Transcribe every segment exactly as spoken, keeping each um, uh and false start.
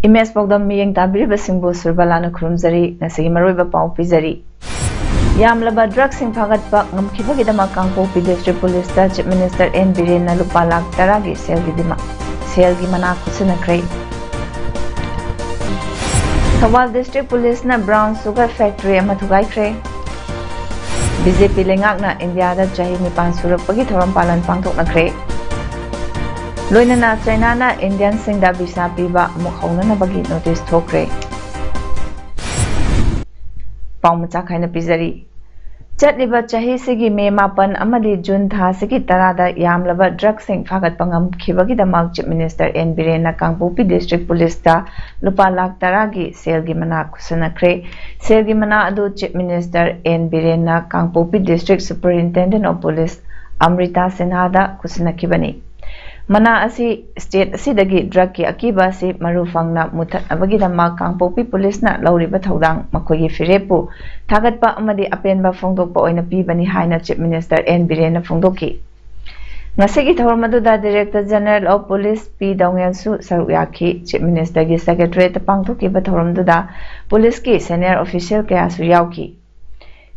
Image ꯄꯥꯎꯗꯝ ꯃꯤꯠꯌꯦꯡ ꯇꯥꯕꯤꯔꯤꯕꯁꯤꯡꯕꯨ ꯁꯨꯔꯕꯂꯥꯅ ꯈꯨꯔꯨꯝꯖꯔꯤ꯫ ꯉꯁꯤꯒꯤ ꯃꯔꯨꯑꯣꯏꯕ ꯄꯥꯎ ꯄꯤꯖꯔꯤ꯫ ꯌꯥꯝꯂꯕ ꯗ꯭ꯔꯒꯁꯤꯡ ꯐꯥꯒꯠꯄ ꯉꯝꯈꯤꯕꯒꯤꯗꯃꯛ ꯀꯥꯡꯄꯣꯛꯄꯤ ꯗꯤꯁꯇ꯭ꯔꯤꯛ ꯄꯨꯂꯤꯁꯇ ꯆꯤꯐ ꯃꯤꯅꯤꯁꯇꯔ ꯑꯦꯟ ꯕꯤꯔꯦꯟꯅ ꯂꯨꯄꯥ ꯂꯥꯈ ꯇꯔꯥꯒꯤ ꯁꯦꯜꯒꯤ ꯗꯤꯃꯥ-, ꯁꯦꯜꯒꯤ ꯃꯅꯥ ꯈꯨꯠꯁꯤꯟꯅꯈ꯭ꯔꯦ꯫ ꯊꯧꯕꯥꯜ ꯗꯤꯁꯇ꯭ꯔꯤꯛ ꯄꯨꯂꯤꯁꯅ ꯕ꯭ꯔꯥꯎꯟ ꯁꯨꯒꯔ ꯐꯦꯛꯇꯔꯤ ꯑꯃ ꯊꯨꯒꯥꯏꯈ꯭ꯔꯦ꯫ ꯕꯤ ꯖꯦ ꯄꯤ ꯂꯩꯉꯥꯛꯅ ꯏꯟꯗꯤꯌꯥꯗ ꯆꯍꯤ ꯅꯤꯄꯥꯟ ꯁꯨꯔꯛꯄꯒꯤ ꯊꯧꯔꯝ ꯄꯥꯂꯟ ꯄꯥꯡꯊꯣꯛꯅꯈ꯭ꯔꯦ꯫ ꯂꯣꯏꯅꯅ ꯆꯥꯏꯅꯥꯅ ꯏꯟꯗꯤꯌꯟꯁꯤꯡꯗ ꯚꯤꯁꯥ ꯄꯤꯕ ꯑꯃꯨꯛ ꯍꯧꯅꯅꯕꯒꯤ ꯅꯣꯇꯤꯁ ꯊꯣꯛꯈ꯭ꯔꯦ꯫ ꯄꯥꯎ ꯃꯆꯥ ꯈꯥꯏꯅ ꯄꯤꯖꯔꯤ꯫ ꯆꯠꯂꯤꯕ ꯆꯍꯤꯁꯤꯒꯤ ꯃꯦ ꯃꯥꯄꯟ ꯑꯃꯗꯤ ꯖꯨꯟ ꯊꯥꯁꯤꯒꯤ ꯇꯔꯥꯗ ꯌꯥꯝꯂꯕ ꯗ꯭ꯔꯒꯁꯤꯡ ꯐꯥꯒꯠꯄ ꯉꯝꯈꯤꯕꯒꯤꯗꯃꯛ ꯆꯤꯐ ꯃꯤꯅꯤꯁꯇꯔ ꯑꯦꯟ ꯕꯤꯔꯦꯟꯅ ꯀꯥꯡꯄꯣꯛꯄꯤ ꯗꯤꯁꯇ꯭ꯔꯤꯛ ꯄꯨꯂꯤꯁꯇ ꯂꯨꯄꯥ ꯂꯥꯈ ꯇꯔꯥꯒꯤ ꯁꯦꯜꯒꯤ ꯃꯅꯥ ꯈꯨꯠꯁꯤꯟꯅꯈ꯭ꯔꯦ꯫ ꯁꯦꯜꯒꯤ ꯃꯅꯥ ꯑꯗꯨ ꯆꯤꯐ ꯃꯤꯅꯤꯁꯇꯔ ꯑꯦꯟ ꯕꯤꯔꯦꯟꯅ Kangpokpi district superintendent of police Amrita ꯁꯤꯟꯍꯥꯗ ꯈꯨꯠꯁꯤꯟꯅꯈꯤꯕꯅꯤ꯫ ꯃꯅꯥ ꯑꯁꯤ ꯁ꯭ꯇꯦꯠ ꯑꯁꯤꯗꯒꯤ ꯗ꯭ꯔꯒꯀꯤ ꯑꯀꯤꯕ ꯑꯁꯤ ꯃꯔꯨ ꯐꯪꯅ ꯃꯨꯠꯊꯠꯅꯕꯒꯤꯗꯃꯛ ꯀꯥꯡꯄꯣꯛꯄꯤ ꯄꯨꯂꯤꯁꯅ ꯂꯧꯔꯤꯕ ꯊꯧꯗꯥꯡ, ꯃꯈꯣꯏꯒꯤ ꯐꯤꯔꯦꯞꯄꯨ ꯊꯥꯒꯠꯄ ꯑꯃꯗꯤ ꯑꯄꯦꯟꯕ ꯐꯣꯡꯗꯣꯛꯄ ꯑꯣꯏꯅ ꯄꯤꯕꯅꯤ ꯍꯥꯏꯅ ꯆꯤꯐ ꯃꯤꯅꯤꯁꯇꯔ ꯑꯦꯟ ꯕꯤꯔꯦꯟꯅ ꯐꯣꯡꯗꯣꯛꯈꯤ꯫ ꯉꯁꯤꯒꯤ ꯊꯧꯔꯝ ꯑꯗꯨꯗ ꯗꯥꯏꯔꯦꯛꯇꯔ ꯖꯦꯅꯔꯦꯜ ꯑꯣꯐ ꯄꯨꯂꯤꯁ ꯄꯤ ꯗꯧꯉꯦꯜꯁꯨ ꯁꯔꯨꯛ ꯌꯥꯈꯤ꯫ ꯆꯤꯐ ꯃꯤꯅꯤꯁꯇꯔꯒꯤ ꯁꯦꯀ꯭ꯔꯦꯇꯔꯤꯌꯦꯠꯇ ꯄꯥꯡꯊꯣꯛꯈꯤꯕ ꯊꯧꯔꯝꯗꯨꯗ ꯄꯨꯂꯤꯁꯀꯤ ꯁꯦꯅꯤꯌꯔ ꯑꯣꯐꯤꯁꯤꯌꯦꯜ ꯀꯌꯥꯁꯨ ꯌꯥꯎꯈꯤ꯫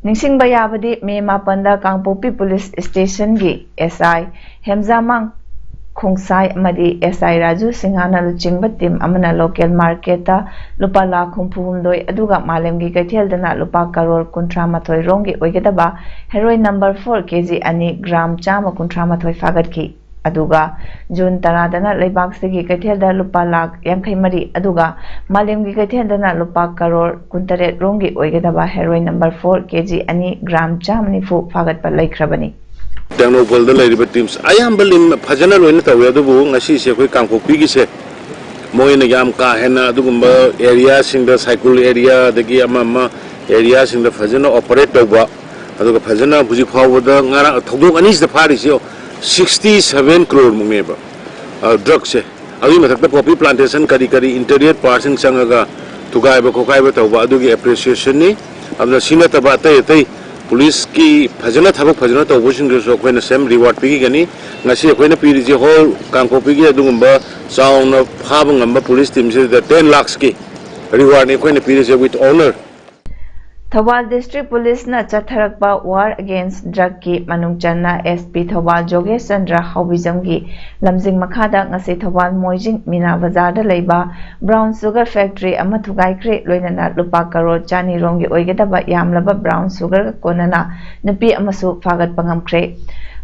ꯅꯤꯡꯁꯤꯡꯕ ꯌꯥꯕꯗꯤ, ꯃꯦ ꯃꯥꯄꯟꯗ ꯀꯥꯡꯄꯣꯛꯄꯤ ꯄꯨꯂꯤꯁ ꯁ꯭ꯇꯦꯁꯟꯒꯤ ꯑꯦꯁ ꯑꯥꯏ ꯍꯦꯝꯖꯥꯃꯥꯡ ꯈꯣꯡꯁꯥꯏ ꯑꯃꯗꯤ ꯑꯦꯁ ꯑꯥꯏ ꯔꯥꯖꯨ ꯁꯤꯡꯍꯥꯅ ꯂꯨꯆꯤꯡꯕ ꯇꯤꯝ ꯑꯃꯅ ꯂꯣꯀꯦꯜ ꯃꯥꯔꯀꯦꯠꯇ ꯂꯨꯄꯥ ꯂꯥꯈ ꯍꯨꯝꯐꯨ ꯍꯨꯝꯗꯣꯏ, ꯑꯗꯨꯒ ꯃꯥꯂꯦꯝꯒꯤ ꯀꯩꯊꯦꯜꯗꯅ ꯂꯨꯄꯥ ꯀꯔꯣꯔ ꯀꯨꯟꯊ꯭ꯔꯥ ꯃꯥꯊꯣꯏ ꯔꯣꯝꯒꯤ ꯑꯣꯏꯒꯗꯕ ꯍꯦꯔꯣꯏꯟ ꯅꯝꯕꯔ ꯐꯣꯔ ꯀꯦ ꯖꯤ ꯑꯅꯤ, ꯒ꯭ꯔꯥꯝ ꯆꯥꯝꯃ ꯀꯨꯟꯊ꯭ꯔꯥ ꯃꯥꯊꯣꯏ ꯐꯥꯒꯠꯈꯤ꯫ ꯑꯗꯨꯒ ꯖꯨꯟ ꯇꯔꯥꯗꯅ ꯂꯩꯕꯥꯛꯁꯤꯒꯤ ꯀꯩꯊꯦꯜꯗ ꯂꯨꯄꯥ ꯂꯥꯈ ꯌꯥꯡꯈꯩ ꯃꯔꯤ, ꯑꯗꯨꯒ ꯃꯥꯂꯦꯝꯒꯤ ꯀꯩꯊꯦꯜꯗꯅ ꯂꯨꯄꯥ ꯀꯔꯣꯔ ꯀꯨꯟꯇꯔꯦꯠ ꯔꯣꯝꯒꯤ ꯑꯣꯏꯒꯗꯕ ꯍꯦꯔꯣꯏꯟ ꯅꯝꯕꯔ ꯐꯣꯔ ꯀꯦ ꯖꯤ ꯑꯅꯤ, ꯒ꯭ꯔꯥꯝ ꯆꯥꯝꯃ ꯅꯤꯐꯨ ꯐꯥꯒꯠꯄ ꯂꯩꯈ꯭ꯔꯕꯅꯤ꯫ ꯇꯦꯡꯅꯧꯄꯜꯗ ꯂꯩꯔꯤꯕ ꯇꯤꯝꯁ ꯑꯌꯥꯝꯕ ꯂꯤꯟ ꯐꯖꯅ ꯂꯣꯏꯅ ꯇꯧꯋꯤ, ꯑꯗꯨꯕꯨ ꯉꯁꯤꯁꯦ ꯑꯩꯈꯣꯏ ꯀꯥꯡꯄꯣꯛꯄꯤꯒꯤꯁꯦ ꯃꯣꯏꯅ ꯌꯥꯝ ꯀꯥ ꯍꯦꯟꯅ ꯑꯗꯨꯒꯨꯝꯕ ꯑꯦꯔꯤꯌꯥꯁꯤꯡꯗ, ꯁꯥꯏꯀꯨꯜ ꯑꯦꯔꯤꯌꯥ ꯑꯗꯒꯤ ꯑꯃ ꯑꯃ ꯑꯦꯔꯤꯌꯥꯁꯤꯡꯗ ꯐꯖꯅ ꯑꯣꯄꯔꯦꯠ ꯇꯧꯕ, ꯑꯗꯨꯒ ꯐꯖꯅ ꯍꯧꯖꯤꯛ ꯐꯥꯎꯕꯗ ꯉꯔꯥꯡ ꯊꯧꯗꯣꯛ ꯑꯅꯤꯁꯤꯗ ꯐꯥꯔꯤꯁꯦ ꯁꯤꯛꯁꯇꯤ ꯁꯚꯦꯟ ꯀ꯭ꯔꯣꯔꯃꯨꯛꯅꯦꯕ, ꯗ꯭ꯔꯒꯁꯦ꯫ ꯑꯗꯨꯒꯤ ꯃꯊꯛꯇ ꯄꯣꯄꯤ ꯄ꯭ꯂꯥꯟꯇꯦꯁꯟ ꯀꯔꯤ ꯀꯔꯤ ꯏꯟꯇꯔꯤꯌꯔ ꯄꯥꯔꯠꯁꯤꯡ ꯆꯪꯉꯒ ꯊꯨꯒꯥꯏꯕ ꯈꯣꯠꯀꯥꯏꯕ ꯇꯧꯕ, ꯑꯗꯨꯒꯤ ꯑꯦꯄ꯭ꯔꯤꯁꯤꯌꯦꯁꯟꯅꯤ꯫ ꯑꯗꯨꯅ ꯁꯤ ꯅꯠꯇꯕ ꯑꯇꯩ ꯑꯇꯩ ꯄꯨꯂꯤꯁꯀꯤ ꯐꯖꯅ, ꯊꯕꯛ ꯐꯖꯅ ꯇꯧꯕꯁꯤꯡꯗꯨꯁꯨ ꯑꯩꯈꯣꯏꯅ ꯁꯦꯝ ꯔꯤꯋꯥꯔꯗ ꯄꯤꯈꯤꯒꯅꯤ꯫ ꯉꯁꯤ ꯑꯩꯈꯣꯏꯅ ꯄꯤꯔꯤꯁꯦ ꯍꯣꯜ ꯀꯥꯡꯄꯣꯛꯄꯤꯒꯤ ꯑꯗꯨꯒꯨꯝꯕ ꯆꯥꯎꯅ ꯐꯥꯕ ꯉꯝꯕ ꯄꯨꯂꯤꯁ ꯇꯤꯝꯁꯤꯗ ꯇꯦꯟ ꯂꯥꯈꯁꯀꯤ ꯔꯤꯋꯥꯔꯗꯅꯤ ꯑꯩꯈꯣꯏꯅ ꯄꯤꯔꯤꯁꯦ, with honor꯫ ꯊꯧꯕꯥꯜ ꯗꯤꯁꯇ꯭ꯔꯤꯛ ꯄꯨꯂꯤꯁꯅ ꯆꯠꯊꯔꯛꯄ ꯋꯥꯔ ꯑꯒꯦꯟꯁ ꯗ꯭ꯔꯒꯀꯤ ꯃꯅꯨꯡ ꯆꯟꯅ ꯑꯦꯁ ꯄꯤ ꯊꯧꯕꯥꯜ ꯖꯣꯒꯦꯁ ꯆꯟꯗ꯭ꯔ ꯍꯥꯎꯕꯤꯖꯝꯒꯤ ꯂꯝꯖꯤꯡ ꯃꯈꯥꯗ ꯉꯁꯤ ꯊꯧꯕꯥꯜ ꯃꯣꯏꯖꯤꯡ ꯃꯤꯅꯥ ꯕꯖꯥꯔꯗ ꯂꯩꯕ ꯕ꯭ꯔꯥꯎꯟ ꯁꯨꯒꯔ ꯐꯦꯛꯇꯔꯤ ꯑꯃ ꯊꯨꯒꯥꯏꯈ꯭ꯔꯦ, ꯂꯣꯏꯅꯅ ꯂꯨꯄꯥ ꯀꯔꯣꯔ ꯆꯅꯤ ꯔꯣꯝꯒꯤ ꯑꯣꯏꯒꯗꯕ ꯌꯥꯝꯂꯕ ꯕ꯭ꯔꯥꯎꯟ ꯁꯨꯒꯔꯒ ꯀꯣꯟꯅꯅ ꯅꯨꯄꯤ ꯑꯃꯁꯨ ꯐꯥꯒꯠꯄ ꯉꯝꯈ꯭ꯔꯦ꯫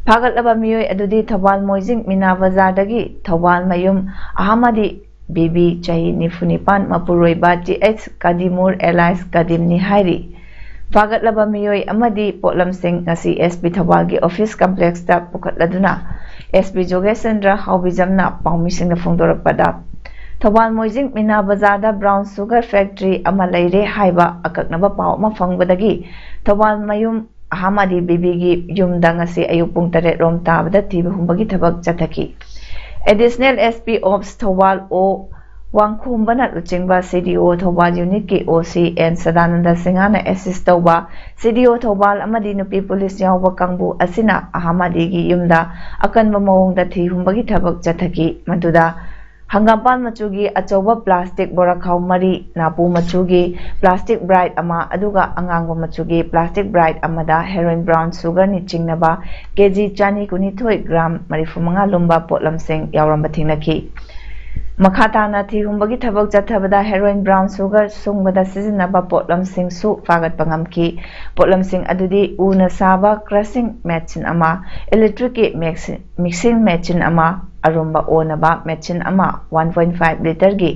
ꯐꯥꯒꯠꯂꯕ ꯃꯤꯑꯣꯏ ꯑꯗꯨꯗꯤ ꯊꯧꯕꯥꯜ ꯃꯣꯏꯖꯤꯡ ꯃꯤꯅꯥ ꯕꯖꯥꯔꯗꯒꯤ ꯊꯧꯕꯥꯜ ꯃꯌꯨꯝ ꯑꯍꯃꯗꯤ ꯕꯤꯕꯤ, ꯆꯍꯤ ꯅꯤꯐꯨ ꯅꯤꯄꯥꯟ, ꯃꯄꯨꯔꯣꯏꯕ ꯇꯤ ꯑꯩꯆ ꯀꯗꯤꯃꯨꯔ alias ꯀꯗꯤꯝꯅꯤ ꯍꯥꯏꯔꯤ꯫ ꯐꯥꯒꯠꯂꯕ ꯃꯤꯑꯣꯏ ꯑꯃꯗꯤ ꯄꯣꯠꯂꯝꯁꯤꯡ ꯉꯁꯤ S P ꯊꯧꯕꯥꯜꯒꯤ office ꯀꯝꯄ꯭ꯂꯦꯛꯁꯇ ꯄꯨꯈꯠꯂꯗꯨꯅ S P ꯖꯣꯒꯦꯁ Chandra ꯍꯥꯎꯕꯤꯖꯝꯅ ꯄꯥꯎꯃꯤꯁꯤꯡꯗ ꯐꯣꯡꯗꯣꯔꯛꯄꯗ, ꯊꯧꯕꯥꯜ ꯃꯣꯏꯖꯤꯡ ꯃꯤꯅꯥ ꯕꯖꯥꯔꯗ ꯕ꯭ꯔꯥꯎꯟ ꯁꯨꯒꯔ ꯐꯦꯛꯇꯔꯤ ꯑꯃ ꯂꯩꯔꯦ ꯍꯥꯏꯕ ꯑꯀꯛꯅꯕ ꯄꯥꯎ ꯑꯃ ꯐꯪꯕꯗꯒꯤ ꯊꯧꯕꯥꯜ ꯃꯌꯨꯝ ꯑꯍꯃꯗꯤ ꯕꯤꯕꯤꯒꯤ ꯌꯨꯝꯗ ꯉꯁꯤ ꯑꯌꯨꯛ ꯄꯨꯡ ꯇꯔꯦꯠ ꯔꯣꯝ ꯇꯥꯕꯗ ꯊꯤꯕ ꯍꯨꯝꯕꯒꯤ ꯊꯕꯛ ꯆꯠꯊꯈꯤ꯫ ꯑꯦꯗꯤꯁꯅꯦꯜ ꯑꯦꯁ ꯄꯤ ꯑꯣꯞꯁ ꯊꯧꯕꯥꯜ ꯑꯣ ꯋꯥꯡꯈꯣꯝꯕꯅ ꯂꯨꯆꯤꯡꯕ ꯁꯤ ꯗꯤ ꯑꯣ ꯊꯧꯕꯥꯜ ꯌꯨꯅꯤꯠꯀꯤ ꯑꯣ ꯁꯤ ꯑꯦꯟ ꯁꯗꯥꯅꯟꯗ ꯁꯤꯡꯍꯅ ꯑꯦꯁꯤꯁ ꯇꯧꯕ ꯁꯤ ꯗꯤ ꯑꯣ ꯊꯧꯕꯥꯜ ꯑꯃꯗꯤ ꯅꯨꯄꯤ ꯄꯨꯂꯤꯁ ꯌꯥꯎꯕ ꯀꯥꯡꯕꯨ ꯑꯁꯤꯅ ꯑꯍꯃꯗꯤꯒꯤ ꯌꯨꯝꯗ ꯑꯀꯟꯕ ꯃꯑꯣꯡꯗ ꯊꯤ ꯍꯨꯝꯕꯒꯤ ꯊꯕꯛ ꯆꯠꯊꯈꯤ꯫ ꯃꯗꯨꯗ ꯍꯪꯒꯥꯝꯄꯥꯜ ꯃꯆꯨꯒꯤ ꯑꯆꯧꯕ ꯄ꯭ꯂꯥꯁꯇꯤꯛ ꯕꯣꯔꯥꯈꯥꯎ ꯃꯔꯤ, ꯅꯥꯄꯨ ꯃꯆꯨꯒꯤ ꯄ꯭ꯂꯥꯁꯇꯤꯛ ꯕ꯭ꯔꯥꯏꯠ ꯑꯃ, ꯑꯗꯨꯒ ꯑꯉꯥꯡꯕ ꯃꯆꯨꯒꯤ ꯄ꯭ꯂꯥꯁꯇꯤꯛ ꯕ꯭ꯔꯥꯏꯠ ꯑꯃꯗ ꯍꯦꯔꯣꯏꯟ ꯕ꯭ꯔꯥꯎꯟ ꯁꯨꯒꯔꯅꯤ ꯆꯤꯡꯅꯕ ꯀꯦ ꯖꯤ ꯆꯅꯤ ꯀꯨꯟꯅꯤꯊꯣꯏ ꯒ꯭ꯔꯥꯝ ꯃꯔꯤꯐꯨ ꯃꯉꯥ ꯂꯨꯝꯕ ꯄꯣꯠꯂꯝꯁꯤꯡ ꯌꯥꯎꯔꯝꯕ ꯊꯦꯡꯅꯈꯤ꯫ ꯃꯈꯥ ꯇꯥꯅ ꯊꯤ ꯍꯨꯝꯕꯒꯤ ꯊꯕꯛ ꯆꯠꯊꯕꯗ ꯍꯦꯔꯣꯏꯟ ꯕ꯭ꯔꯥꯎꯟ ꯁꯨꯒꯔ ꯁꯨꯡꯕꯗ ꯁꯤꯖꯤꯟꯅꯕ ꯄꯣꯠꯂꯝꯁꯤꯡꯁꯨ ꯐꯥꯒꯠꯄ ꯉꯝꯈꯤ꯫ ꯄꯣꯠꯂꯝꯁꯤꯡ ꯑꯗꯨꯗꯤ ꯎꯅ ꯁꯥꯕ ꯀ꯭ꯔꯁꯤꯡ ꯃꯦꯆꯤꯟ ꯑꯃ, ꯏꯂꯦꯛꯇ꯭ꯔꯤꯛꯀꯤ ꯃꯦꯛꯁꯤ-, ꯃꯤꯛꯁꯤꯡ ꯃꯦꯆꯤꯟ ꯑꯃ, ꯑꯔꯨꯝꯕ ꯑꯣꯅꯕ ꯃꯦꯆꯤꯟ ꯑꯃ, ꯋꯥꯟ ꯄꯣꯏꯟ ꯐꯥꯏꯚ ꯂꯤꯇꯔꯒꯤ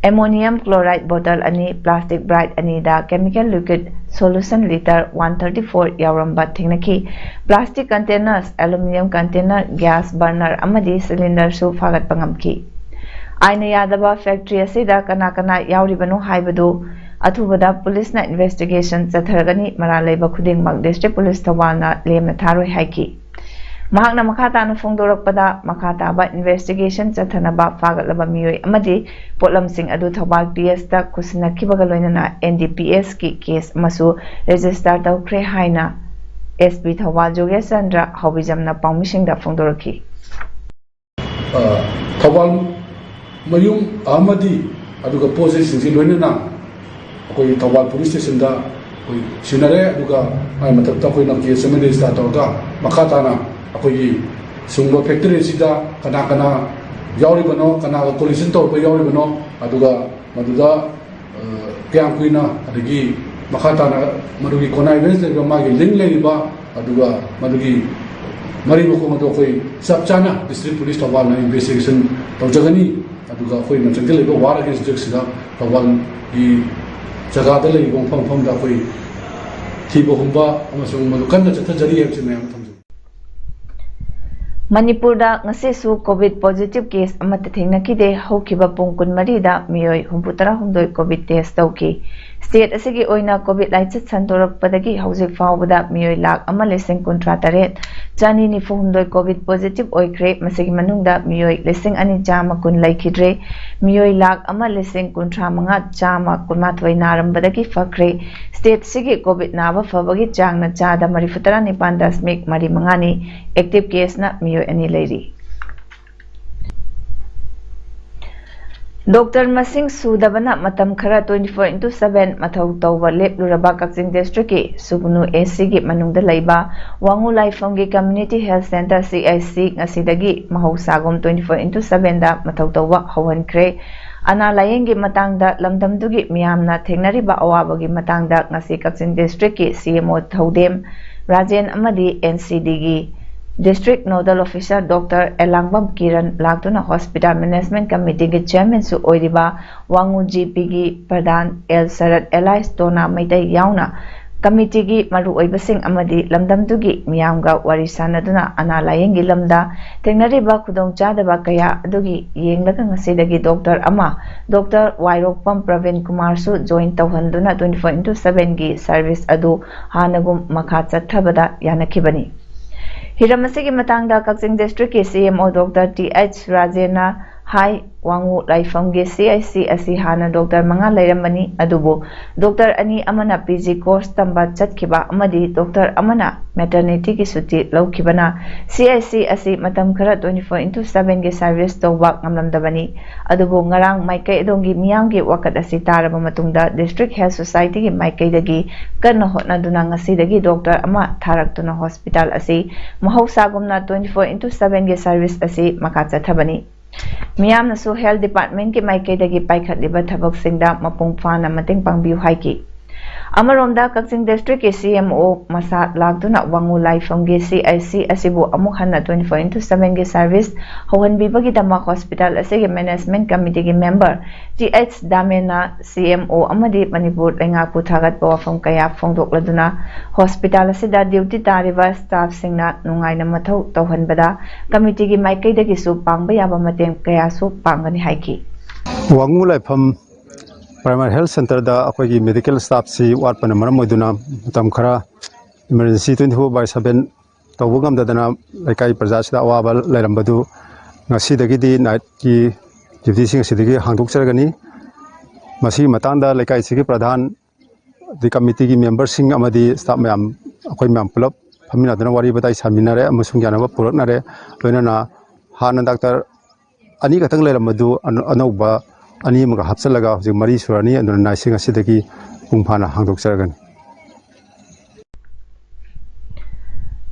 ꯑꯦꯃꯣꯅꯤꯌꯝ ꯀ꯭ꯂꯣꯔꯥꯏꯗ ꯕꯣꯇꯜ ꯑꯅꯤ, ꯄ꯭ꯂꯥꯁꯇꯤꯛ ꯕ꯭ꯔꯥꯏꯠ ꯑꯅꯤꯗ chemical liquid solution litre one thirty four ꯌꯥꯎꯔꯝꯕ ꯊꯦꯡꯅꯈꯤ꯫ Plastic containers, aluminium container, gas burner ꯑꯃꯗꯤ ꯁꯤꯂꯤꯟꯗꯔꯁꯨ ꯐꯥꯒꯠꯄ ꯉꯝꯈꯤ꯫ ꯑꯥꯏꯟꯅ ꯌꯥꯗꯕ ꯐꯦꯛꯇꯔꯤ ꯑꯁꯤꯗ ꯀꯅꯥ ꯀꯅꯥ ꯌꯥꯎꯔꯤꯕꯅꯣ ꯍꯥꯏꯕꯗꯨ ꯑꯊꯨꯕꯗ ꯄꯨꯂꯤꯁꯅ ꯏꯟꯚꯦꯁꯇꯤꯒꯦꯁꯟ ꯆꯠꯊꯔꯒꯅꯤ꯫ ꯃꯔꯥꯜ ꯂꯩꯕ ꯈꯨꯗꯤꯡꯃꯛ ꯗꯤꯁꯇ꯭ꯔꯤꯛ ꯄꯨꯂꯤꯁ ꯊꯧꯕꯥꯜꯅ ꯂꯦꯝꯅ ꯊꯥꯔꯣꯏ ꯍꯥꯏꯈꯤ꯫ ꯃꯍꯥꯛꯅ ꯃꯈꯥ ꯇꯥꯅ ꯐꯣꯡꯗꯣꯔꯛꯄꯗ, ꯃꯈꯥ ꯇꯥꯕ ꯏꯟꯚꯦꯁꯇꯤꯒꯦꯁꯟ ꯆꯠꯊꯅꯕ ꯐꯥꯒꯠꯂꯕ ꯃꯤꯑꯣꯏ ꯑꯃꯗꯤ ꯄꯣꯠꯂꯝꯁꯤꯡ ꯑꯗꯨ ꯊꯧꯕꯥꯜ ꯄꯤ ꯑꯦꯁꯇ ꯈꯨꯠꯁꯤꯟꯅꯈꯤꯕꯒ ꯂꯣꯏꯅꯅ ꯑꯦꯟ ꯗꯤ ꯄꯤ ꯑꯦꯁꯀꯤ ꯀꯦꯁ ꯑꯃꯁꯨ ꯔꯦꯖꯤꯁꯇꯥꯔ ꯇꯧꯈ꯭ꯔꯦ ꯍꯥꯏꯅ ꯑꯦꯁ ꯄꯤ ꯊꯧꯕꯥꯜ ꯖꯣꯒꯦꯁ ꯆꯟꯗ꯭ꯔ ꯍꯥꯎꯕꯤꯖꯝꯅ ꯄꯥꯎꯃꯤꯁꯤꯡꯗ ꯐꯣꯡꯗꯣꯔꯛꯈꯤ꯫ ꯑ, ꯊꯧꯕꯥꯜ ꯃꯌꯨꯝ ꯑꯃꯗꯤ ꯑꯗꯨꯒ ꯄꯣꯠ ꯆꯩꯁꯤꯡꯁꯤ ꯂꯣꯏꯅꯅ ꯑꯩꯈꯣꯏꯒꯤ ꯊꯧꯕꯥꯜ ꯄꯨꯂꯤꯁ ꯁ꯭ꯇꯦꯁꯟꯗ ꯑꯩꯈꯣꯏ ꯁꯤꯟꯅꯔꯦ꯫ ꯑꯗꯨꯒ ꯃꯥꯒꯤ ꯃꯊꯛꯇ ꯑꯩꯈꯣꯏꯅ ꯀꯦꯁ ꯑꯃ ꯔꯦꯖꯤꯁꯇꯥꯔ ꯇꯧꯔꯒ ꯃꯈꯥ ꯇꯥꯅ ꯑꯩꯈꯣꯏꯒꯤ ꯁꯨꯡꯕ ꯐꯦꯛꯇꯔꯤ ꯑꯁꯤꯗ ꯀꯅꯥ ꯀꯅꯥ ꯌꯥꯎꯔꯤꯕꯅꯣ, ꯀꯅꯥꯒ ꯀꯣꯂꯤꯖꯟ ꯇꯧꯔꯛꯄ ꯌꯥꯎꯔꯤꯕꯅꯣ, ꯑꯗꯨꯒ ꯃꯗꯨꯗ, ꯑ, ꯀꯌꯥꯝ ꯀꯨꯏꯅ, ꯑꯗꯒꯤ ꯃꯈꯥ ꯇꯥꯅ ꯃꯗꯨꯒꯤ ꯀꯣꯅꯥꯏꯕꯦꯟꯁ ꯂꯩꯕ, ꯃꯥꯒꯤ ꯂꯤꯡ ꯂꯩꯔꯤꯕ, ꯑꯗꯨꯒ ꯃꯗꯨꯒꯤ ꯃꯔꯤ ꯃꯈꯣꯡ ꯑꯗꯨ ꯑꯩꯈꯣꯏ ꯆꯞ ꯆꯥꯅ ꯗꯤꯁꯇ꯭ꯔꯤꯛ ꯄꯨꯂꯤꯁ ꯊꯧꯕꯥꯜꯅ ꯏꯟꯚꯦꯁꯇꯤꯒꯦꯁꯟ ꯇꯧꯖꯒꯅꯤ꯫ ꯑꯗꯨꯒ ꯑꯩꯈꯣꯏꯅ ꯆꯪꯁꯤꯜꯂꯤꯕ ꯋꯥꯔ ꯑꯦꯒꯦꯟꯁ ꯗ꯭ꯔꯒꯁꯤꯗ ꯊꯧꯕꯥꯜꯒꯤ ꯖꯒꯥꯗ ꯂꯩꯔꯤꯕ ꯃꯐꯝ ꯃꯐꯝꯗ ꯑꯩꯈꯣꯏ ꯊꯤꯕ ꯍꯨꯝꯕ ꯑꯃꯁꯨꯡ ꯃꯗꯨ ꯀꯟꯅ ꯆꯠꯊꯖꯔꯤ ꯍꯥꯏꯕꯁꯤ ꯃꯌꯥꯝ ꯊꯝꯖꯒꯦ꯫ ꯃꯅꯤꯄꯨꯔꯗ ꯉꯁꯤꯁꯨ ꯀꯣꯚꯤꯗ ꯄꯣꯖꯤꯇꯤꯚ ꯀꯦꯁ ꯑꯃꯠꯇ ꯊꯦꯡꯅꯈꯤꯗꯦ꯫ ꯍꯧꯈꯤꯕ ꯄꯨꯡ ꯀꯨꯟꯃꯔꯤꯗ ꯃꯤꯑꯣꯏ ꯍꯨꯝꯐꯨꯇꯔꯥꯍꯨꯝꯗꯣꯏ ꯀꯣꯚꯤꯗ ꯇꯦꯁ ꯇꯧꯈꯤ꯫ ꯁ꯭ꯇꯦꯠ ꯑꯁꯤꯒꯤ ꯑꯣꯏꯅ ꯀꯣꯚꯤꯗ ꯂꯥꯏꯆꯠ ꯁꯟꯗꯣꯔꯛꯄꯗꯒꯤ ꯍꯧꯖꯤꯛ ꯐꯥꯎꯕꯗ ꯃꯤꯑꯣꯏ ꯂꯥꯈ ꯑꯃ ꯂꯤꯁꯤꯡ ꯀꯨꯟꯊ꯭ꯔꯥ ꯇꯔꯦꯠ ꯆꯅꯤ ꯅꯤꯐꯨ ꯍꯨꯝꯗꯣꯏ ꯀꯣꯚꯤꯗ ꯄꯣꯖꯤꯇꯤꯚ ꯑꯣꯏꯈ꯭ꯔꯦ꯫ ꯃꯁꯤꯒꯤ ꯃꯅꯨꯡꯗ ꯃꯤꯑꯣꯏ ꯂꯤꯁꯤꯡ ꯑꯅꯤ ꯆꯥꯝꯃ ꯀꯨꯟ ꯂꯩꯈꯤꯗ꯭ꯔꯦ꯫ ꯃꯤꯑꯣꯏ ꯂꯥꯈ ꯑꯃ ꯂꯤꯁꯤꯡ ꯀꯨꯟꯊ꯭ꯔꯥ ꯃꯉꯥ ꯆꯥꯝꯃ ꯀꯨꯟꯃꯥꯊꯣꯏ ꯅꯥꯔꯝꯕꯗꯒꯤ ꯐꯈ꯭ꯔꯦ꯫ ꯁ꯭ꯇꯦꯠꯁꯤꯒꯤ ꯀꯣꯚꯤꯗ ꯅꯥꯕ ꯐꯕꯒꯤ ꯆꯥꯡꯅ ꯆꯥꯗ ꯃꯔꯤꯐꯨꯇꯔꯥ ꯅꯤꯄꯥꯟ ꯗꯁꯃꯤꯛ ꯃꯔꯤ ꯃꯉꯥꯅꯤ꯫ ꯑꯦꯛꯇꯤꯚ ꯀꯦꯁꯅ ꯃꯤꯑꯣꯏ ꯑꯅꯤ ꯂꯩꯔꯤ꯫ ꯗꯣꯛꯇꯔ ꯃꯁꯤꯡ ꯁꯨꯗꯕꯅ ꯃꯇꯝ ꯈꯔ twenty four into seven ꯃꯊꯧ ꯇꯧꯕ ꯂꯦꯞꯂꯨꯔꯕ ꯀꯛꯆꯤꯡ ꯗꯤꯁꯇ꯭ꯔꯤꯛꯀꯤ ꯁꯨꯒꯨꯅꯨ ꯑꯦ ꯁꯤꯒꯤ ꯃꯅꯨꯡꯗ ꯂꯩꯕ ꯋꯥꯉꯨ ꯂꯥꯏꯐꯝꯒꯤ community health centre, C I ꯁꯤ, ꯉꯁꯤꯗꯒꯤ ꯃꯍꯧꯁꯥꯒꯨꯝ twenty four into seven ꯗ ꯃꯊꯧ ꯇꯧꯕ ꯍꯧꯍꯟꯈ꯭ꯔꯦ꯫ ꯑꯅꯥ ꯂꯥꯌꯦꯡꯒꯤ ꯃꯇꯥꯡꯗ ꯂꯝꯗꯝꯗꯨꯒꯤ ꯃꯤꯌꯥꯝꯅ ꯊꯦꯡꯅꯔꯤꯕ ꯑꯋꯥꯕꯒꯤ ꯃꯇꯥꯡꯗ ꯉꯁꯤ ꯀꯛꯆꯤꯡ ꯗꯤꯁꯇ꯭ꯔꯤꯛꯀꯤ ꯁꯤ ꯑꯦꯝ ꯑꯣ ꯊꯧꯗꯦꯝ ꯔꯥꯖꯦꯟ ꯑꯃꯗꯤ ꯑꯦꯟ ꯁꯤ ꯗꯤꯒꯤ district nodal officer doctor Elangbam Kiran ꯂꯥꯛꯇꯨꯅ ꯍꯣꯁꯄꯤꯇꯥꯜ ꯃꯦꯅꯦꯖꯃꯦꯟꯠ ꯀꯃꯤꯇꯤꯒꯤ ꯆꯦꯌꯔꯃꯦꯟꯁꯨ ꯑꯣꯏꯔꯤꯕ ꯋꯥꯉꯨ ꯖꯤ ꯄꯤꯒꯤ ꯄ꯭ꯔꯙꯥꯟ ꯑꯦꯜ ꯁꯔꯠ ꯑꯦꯂꯥꯏꯁ ꯇꯣꯅꯥ ꯃꯩꯇꯩ ꯌꯥꯎꯅ ꯀꯃꯤꯇꯤꯒꯤ ꯃꯔꯨꯑꯣꯏꯕꯁꯤꯡ ꯑꯃꯗꯤ ꯂꯝꯗꯝꯗꯨꯒꯤ ꯃꯤꯌꯥꯝꯒ ꯋꯥꯔꯤ ꯁꯥꯅꯗꯨꯅ ꯑꯅꯥ ꯂꯥꯌꯦꯡꯒꯤ ꯂꯝꯗ ꯊꯦꯡꯅꯔꯤꯕ ꯈꯨꯗꯣꯡꯆꯥꯗꯕ ꯀꯌꯥ ꯑꯗꯨꯒꯤ ꯌꯦꯡꯂꯒ ꯉꯁꯤꯗꯒꯤ ꯗꯣꯛꯇꯔ ꯑꯃ, ꯗꯣꯛꯇꯔ ꯋꯥꯏꯔꯣꯛꯄꯝ ꯄ꯭ꯔꯕꯤꯟ ꯀꯨꯃꯥꯔꯁꯨ join ꯇꯧꯍꯟꯗꯨꯅ twenty four into seven ꯒꯤ service ꯑꯗꯨ ꯍꯥꯟꯅꯒꯨꯝ ꯃꯈꯥ ꯆꯠꯊꯕꯗ ꯌꯥꯅꯈꯤꯕꯅꯤ꯫ ꯍꯤꯔꯝ ꯑꯁꯤꯒꯤ ꯃꯇꯥꯡꯗ ꯀꯛꯆꯤꯡ district ꯀꯤ C M O doctor T H ꯔꯥꯖꯦꯟꯅ ꯍꯥꯏ, ꯋꯥꯉꯨ ꯂꯥꯏꯐꯝꯒꯤ C I C ꯑꯁꯤ ꯍꯥꯟꯅ ꯗꯣꯛꯇꯔ ꯃꯉꯥ ꯂꯩꯔꯝꯕꯅꯤ, ꯑꯗꯨꯕꯨ ꯗꯣꯛꯇꯔ ꯑꯅꯤ ꯑꯃꯅ P G course ꯇꯝꯕ ꯆꯠꯈꯤꯕ ꯑꯃꯗꯤ ꯗꯣꯛꯇꯔ ꯑꯃꯅ maternity ꯒꯤ ꯁꯨꯇꯤ ꯂꯧꯈꯤꯕꯅ C I C ꯑꯁꯤ ꯃꯇꯝ ꯈꯔ twenty four into seven ꯒꯤ service ꯇꯧꯕ ꯉꯝꯂꯝꯗꯕꯅꯤ꯫ ꯑꯗꯨꯕꯨ ꯉꯔꯥꯡ ꯃꯥꯏꯀꯩ ꯑꯗꯣꯝꯒꯤ ꯃꯤꯌꯥꯝꯒꯤ ꯋꯥꯀꯠ ꯑꯁꯤ ꯇꯥꯔꯕ ꯃꯇꯨꯡꯗ District Health Society ꯒꯤ ꯃꯥꯏꯀꯩꯗꯒꯤ ꯀꯟꯅ ꯍꯣꯠꯅꯗꯨꯅ ꯉꯁꯤꯗꯒꯤ ꯗꯣꯛꯇꯔ ꯑꯃ ꯊꯥꯔꯛꯇꯨꯅ hospital ꯑꯁꯤ ꯃꯍꯧꯁꯥꯒꯨꯝꯅ twenty four into seven ꯒꯤ service ꯑꯁꯤ ꯃꯈꯥ ꯆꯠꯊꯕꯅꯤ꯫ ꯃꯤꯌꯥꯝꯅꯁꯨ Health Department ꯀꯤ ꯃꯥꯏꯀꯩꯗꯒꯤ ꯄꯥꯏꯈꯠꯂꯤꯕ ꯊꯕꯛꯁꯤꯡꯗ ꯃꯄꯨꯡ ꯐꯥꯅ ꯃꯇꯦꯡ ꯄꯥꯡꯕꯤꯌꯨ ꯍꯥꯏꯈꯤ꯫ ꯑꯃꯔꯣꯝꯗ ꯀꯛꯆꯤꯡ district ꯀꯤ C M O ꯃꯁꯥ ꯂꯥꯛꯇꯨꯅ ꯋꯥꯉꯨ ꯂꯥꯏꯐꯝꯒꯤ C I C ꯑꯁꯤꯕꯨ ꯑꯃꯨꯛ ꯍꯟꯅ twenty four into seven ꯒꯤ service ꯍꯧꯍꯟꯕꯤꯕꯒꯤꯗꯃꯛ hospital ꯑꯁꯤꯒꯤ management committee ꯒꯤ member ꯇꯤ ꯑꯩꯆ ꯗꯥꯃꯦꯟꯅ C M O ꯑꯃꯗꯤ ꯃꯅꯤꯄꯨꯔ ꯂꯩꯉꯥꯛꯄꯨ ꯊꯥꯒꯠꯄ ꯋꯥꯐꯝ ꯀꯌꯥ ꯐꯣꯡꯗꯣꯛꯂꯗꯨꯅ hospital ꯑꯁꯤꯗ duty ꯇꯥꯔꯤꯕ staff ꯁꯤꯡꯅ ꯅꯨꯡꯉꯥꯏꯅ ꯃꯊꯧ ꯇꯧꯍꯟꯕꯗ committee ꯒꯤ ꯃꯥꯏꯀꯩꯗꯒꯤꯁꯨ ꯄꯥꯡꯕ ꯌꯥꯕ ꯃꯇꯦꯡ ꯀꯌꯥꯁꯨ ꯄꯥꯡꯒꯅꯤ ꯍꯥꯏꯈꯤ꯫ ꯋꯥꯉꯨ ꯂꯥꯏꯐꯝ Primary Health Center ꯗ ꯑꯩꯈꯣꯏꯒꯤ medical staff ꯁꯤ ꯋꯥꯠꯄꯅ ꯃꯔꯝ ꯑꯣꯏꯗꯨꯅ ꯃꯇꯝ ꯈꯔ emergency twenty four by seven ꯇꯧꯕ ꯉꯝꯗꯗꯅ ꯂꯩꯀꯥꯏ ꯄ꯭ꯔꯖꯥꯁꯤꯗ ꯑꯋꯥꯕ ꯂꯩꯔꯝꯕꯗꯨ ꯉꯁꯤꯗꯒꯤꯗꯤ night ꯀꯤ duty ꯁꯤꯡ ꯑꯁꯤꯗꯒꯤ ꯍꯥꯡꯗꯣꯛꯆꯔꯒꯅꯤ꯫ ꯃꯁꯤꯒꯤ ꯃꯇꯥꯡꯗ ꯂꯩꯀꯥꯏꯁꯤꯒꯤ ꯄ꯭ꯔꯙꯥꯟ, ꯑꯗꯩ committee ꯒꯤ member ꯁꯤꯡ ꯑꯃꯗꯤ staff ꯃꯌꯥꯝ, ꯑꯩꯈꯣꯏ ꯃꯌꯥꯝ ꯄꯨꯂꯞ ꯐꯝꯃꯤꯟꯅꯗꯨꯅ ꯋꯥꯔꯤ ꯋꯥꯇꯥꯏ ꯁꯥꯃꯤꯟꯅꯔꯦ ꯑꯃꯁꯨꯡ ꯌꯥꯅꯕ ꯄꯨꯔꯛꯅꯔꯦ꯫ ꯂꯣꯏꯅꯅ ꯍꯥꯟꯅ ꯗꯥꯛꯇꯔ ꯑꯅꯤ ꯈꯛꯇꯪ ꯂꯩꯔꯝꯕꯗꯨ ꯑꯅ-, ꯑꯅꯧꯕ ꯑꯅꯤ ꯑꯃꯒ ꯍꯥꯞꯆꯤꯜꯂꯒ ꯍꯧꯖꯤꯛ ꯃꯔꯤ ꯁꯨꯔꯅꯤ꯫ ꯑꯗꯨꯅ night ꯁꯤꯡ ꯑꯁꯤꯗꯒꯤ ꯃꯄꯨꯡ ꯐꯥꯅ ꯍꯥꯡꯗꯣꯛꯆꯔꯒꯅꯤ꯫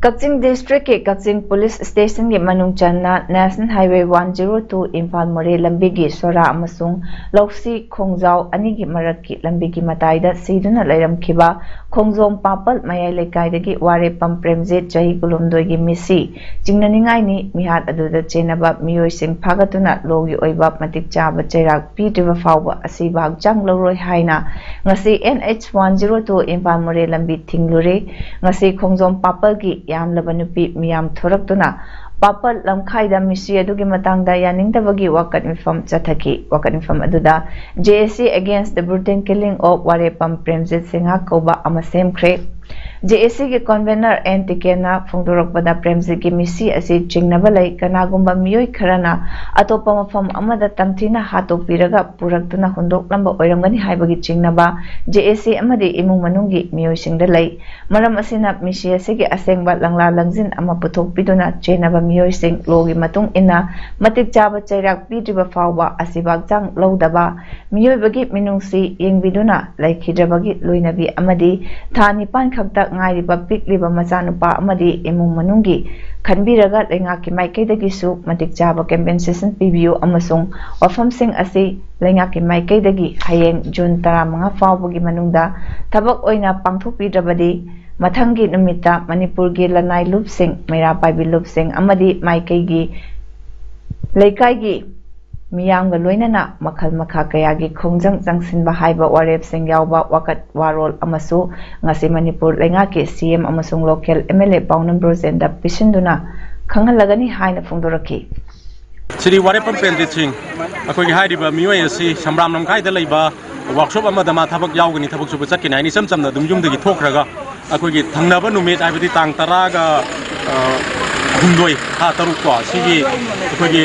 ꯀꯛꯆꯤꯡ ꯗꯤꯁꯇ꯭ꯔꯤꯛꯀꯤ ꯀꯛꯆꯤꯡ ꯄꯨꯂꯤꯁ ꯁ꯭ꯇꯦꯁꯟꯒꯤ ꯃꯅꯨꯡ ꯆꯟꯅ national highway one zero two Imphal Moreh ꯂꯝꯕꯤꯒꯤ ꯁꯣꯔꯥ ꯑꯃꯁꯨꯡ ꯂꯧꯁꯤ ꯈꯣꯡꯖꯥꯎ ꯑꯅꯤꯒꯤ ꯃꯔꯛꯀꯤ ꯂꯝꯕꯤꯒꯤ ꯃꯇꯥꯏꯗ ꯁꯤꯗꯨꯅ ꯂꯩꯔꯝꯈꯤꯕ ꯈꯣꯡꯖꯣꯝ ꯄꯥꯄꯜ ꯃꯌꯥꯏ ꯂꯩꯀꯥꯏꯗꯒꯤ ꯋꯥꯔꯦꯄꯝ ꯄ꯭ꯔꯦꯝꯖꯤꯠ, ꯆꯍꯤ ꯀꯨꯟꯍꯨꯝꯗꯣꯏꯒꯤ ꯃꯤꯁꯤ ꯆꯤꯡꯅꯅꯤꯡꯉꯥꯏꯅꯤ꯫ ꯃꯤꯍꯥꯠ ꯑꯗꯨꯗ ꯆꯦꯟꯅꯕ ꯃꯤꯑꯣꯏꯁꯤꯡ ꯐꯥꯒꯠꯇꯨꯅ ꯂꯣꯒꯤ ꯑꯣꯏꯕ ꯃꯇꯤꯛ ꯆꯥꯕ ꯆꯩꯔꯥꯛ ꯄꯤꯗ꯭ꯔꯤꯕ ꯐꯥꯎꯕ ꯑꯁꯤꯕ ꯍꯛꯆꯥꯡ ꯂꯧꯔꯣꯏ ꯍꯥꯏꯅ ꯉꯁꯤ N H one zero two Imphal Moreh ꯂꯝꯕꯤ ꯊꯤꯡꯂꯨꯔꯦ꯫ ꯉꯁꯤ ꯈꯣꯡꯖꯣꯝ ꯄꯥꯄꯜꯒꯤ ꯌꯥꯝꯂꯕ ꯅꯨꯄꯤ ꯃꯤꯌꯥꯝ ꯊꯣꯔꯛꯇꯨꯅ ꯄꯥꯄꯜ ꯂꯝꯈꯥꯏꯗ ꯃꯤꯁꯤ ꯑꯗꯨꯒꯤ ꯃꯇꯥꯡꯗ ꯌꯥꯅꯤꯡꯗꯕꯒꯤ ꯋꯥꯀꯠ ꯃꯤꯐꯝ ꯆꯠꯊꯈꯤ꯫ ꯋꯥꯀꯠ ꯃꯤꯐꯝ ꯑꯗꯨꯗ J A C Against the Brutal Killing of Warepam Premjit Singh ꯀꯧꯕ ꯑꯃ ꯁꯦꯝꯈ꯭ꯔꯦ꯫ J A C ꯒꯤ ꯀꯣꯟꯚꯦꯅꯔ ꯑꯦꯟ ꯇꯤꯀꯦꯟꯅ ꯐꯣꯡꯗꯣꯔꯛꯄꯗ ꯄ꯭ꯔꯦꯝꯖꯤꯠꯀꯤ ꯃꯤꯁꯤ ꯑꯁꯤ ꯆꯤꯡꯅꯕ ꯂꯩ, ꯀꯅꯥꯒꯨꯝꯕ ꯃꯤꯑꯣꯏ ꯈꯔꯅ ꯑꯇꯣꯞꯄ ꯃꯐꯝ ꯑꯃꯗ ꯇꯝꯊꯤꯅ ꯍꯥꯠꯇꯣꯛꯄꯤꯔꯒ ꯄꯨꯔꯛꯇꯨꯅ ꯍꯨꯟꯗꯣꯛꯂꯝꯕ ꯑꯣꯏꯔꯝꯒꯅꯤ ꯍꯥꯏꯕꯒꯤ ꯆꯤꯡꯅꯕ J A C ꯑꯃꯗꯤ ꯏꯃꯨꯡ ꯃꯅꯨꯡꯒꯤ ꯃꯤꯑꯣꯏꯁꯤꯡꯗ ꯂꯩ꯫ ꯃꯔꯝ ꯑꯁꯤꯅ ꯃꯤꯁꯤ ꯑꯁꯤꯒꯤ ꯑꯁꯦꯡꯕ ꯂꯪꯂꯥ ꯂꯪꯖꯤꯟ ꯑꯃ ꯄꯨꯊꯣꯛꯄꯤꯗꯨꯅ ꯆꯦꯟꯅꯕ ꯃꯤꯑꯣꯏꯁꯤꯡ ꯂꯣꯒꯤ ꯃꯇꯨꯡ ꯏꯟꯅ ꯃꯇꯤꯛ ꯆꯥꯕ ꯆꯩꯔꯥꯛ ꯄꯤꯗ꯭ꯔꯤꯕ ꯐꯥꯎꯕ ꯑꯁꯤꯕ ꯍꯛꯆꯥꯡ ꯂꯧꯗꯕ, ꯃꯤꯑꯣꯏꯕꯒꯤ ꯃꯤꯅꯨꯡꯁꯤ ꯌꯦꯡꯕꯤꯗꯨꯅ ꯂꯩꯈꯤꯗ꯭ꯔꯕꯒꯤ ꯂꯣꯏꯅꯕꯤ ꯑꯃꯗꯤ ꯊꯥ ꯅꯤꯄꯥꯟ ꯈꯛꯇ ꯉꯥꯏꯔꯤꯕ ꯄꯤꯛꯂꯤꯕ ꯃꯆꯥꯅꯨꯄꯥ ꯑꯃꯗꯤ ꯏꯃꯨꯡ ꯃꯅꯨꯡꯒꯤ ꯈꯟꯕꯤꯔꯒ ꯂꯩꯉꯥꯛꯀꯤ ꯃꯥꯏꯀꯩꯗꯒꯤꯁꯨ ꯃꯇꯤꯛ ꯆꯥꯕ ꯀꯦꯝꯄꯦꯟꯁꯦꯁꯟ ꯄꯤꯕꯤꯌꯨ ꯑꯃꯁꯨꯡ ꯋꯥꯐꯝꯁꯤꯡ ꯑꯁꯤ ꯂꯩꯉꯥꯛꯀꯤ ꯃꯥꯏꯀꯩꯗꯒꯤ ꯍꯌꯦꯡ ꯖꯨꯟ ꯇꯔꯥꯃꯉꯥ ꯐꯥꯎꯕꯒꯤ ꯃꯅꯨꯡꯗ ꯊꯕꯛ ꯑꯣꯏꯅ ꯄꯥꯡꯊꯣꯛꯄꯤꯗ꯭ꯔꯕꯗꯤ ꯃꯊꯪꯒꯤ ꯅꯨꯃꯤꯠꯇ ꯃꯅꯤꯄꯨꯔꯒꯤ ꯂꯅꯥꯏ ꯂꯨꯞꯁꯤꯡ, ꯃꯩꯔꯥ ꯄꯥꯏꯕꯤ ꯂꯨꯞꯁꯤꯡ ꯑꯃꯗꯤ ꯃꯥꯏꯀꯩꯒꯤ ꯂꯩꯀꯥꯏꯒꯤ ꯃꯤꯌꯥꯝꯒ ꯂꯣꯏꯅꯅ ꯃꯈꯜ ꯃꯈꯥ ꯀꯌꯥꯒꯤ ꯈꯣꯡꯖꯪ ꯆꯪꯁꯤꯟꯕ ꯍꯥꯏꯕ ꯋꯥꯔꯦꯞꯁꯤꯡ ꯌꯥꯎꯕ ꯋꯥꯀꯠ ꯋꯥꯔꯣꯜ ꯑꯃꯁꯨ ꯉꯁꯤ ꯃꯅꯤꯄꯨꯔ ꯂꯩꯉꯥꯛꯀꯤ C M ꯑꯃꯁꯨꯡ local M L A ꯄꯥꯎꯅꯝ ꯕ꯭ꯔꯣꯖꯦꯟꯗ ꯄꯤꯁꯤꯟꯗꯨꯅ ꯈꯪꯍꯜꯂꯒꯅꯤ ꯍꯥꯏꯅ ꯐꯣꯡꯗꯣꯔꯛꯈꯤ꯫ ꯁ꯭ꯔꯤ ꯋꯥꯔꯦꯄꯝ ꯄ꯭ꯔꯦꯝꯖꯤꯠ ꯁꯤꯡ, ꯑꯩꯈꯣꯏꯒꯤ ꯍꯥꯏꯔꯤꯕ ꯃꯤꯑꯣꯏ ꯑꯁꯤ ꯁꯝꯕ꯭ꯔꯥꯝ ꯂꯝꯈꯥꯏꯗ ꯂꯩꯕ ꯋꯥꯛꯁꯣꯞ ꯑꯃꯗ ꯃꯥ ꯊꯕꯛ ꯌꯥꯎꯒꯅꯤ, ꯊꯕꯛ ꯁꯨꯕ ꯆꯠꯀꯅꯤ ꯍꯥꯏꯅ ꯏꯆꯝ ꯆꯝꯅ ꯑꯗꯨꯝ ꯌꯨꯝꯗꯒꯤ ꯊꯣꯛꯈ꯭ꯔꯒ ꯑꯩꯈꯣꯏꯒꯤ ꯊꯪꯅꯕ ꯅꯨꯃꯤꯠ, ꯍꯥꯏꯕꯗꯤ ꯇꯥꯡ ꯇꯔꯥꯒ, ꯑ, ꯍꯨꯝꯗꯣꯏ, ꯊꯥ ꯇꯔꯨꯛ ꯀꯣ, ꯁꯤꯒꯤ ꯑꯩꯈꯣꯏꯒꯤ,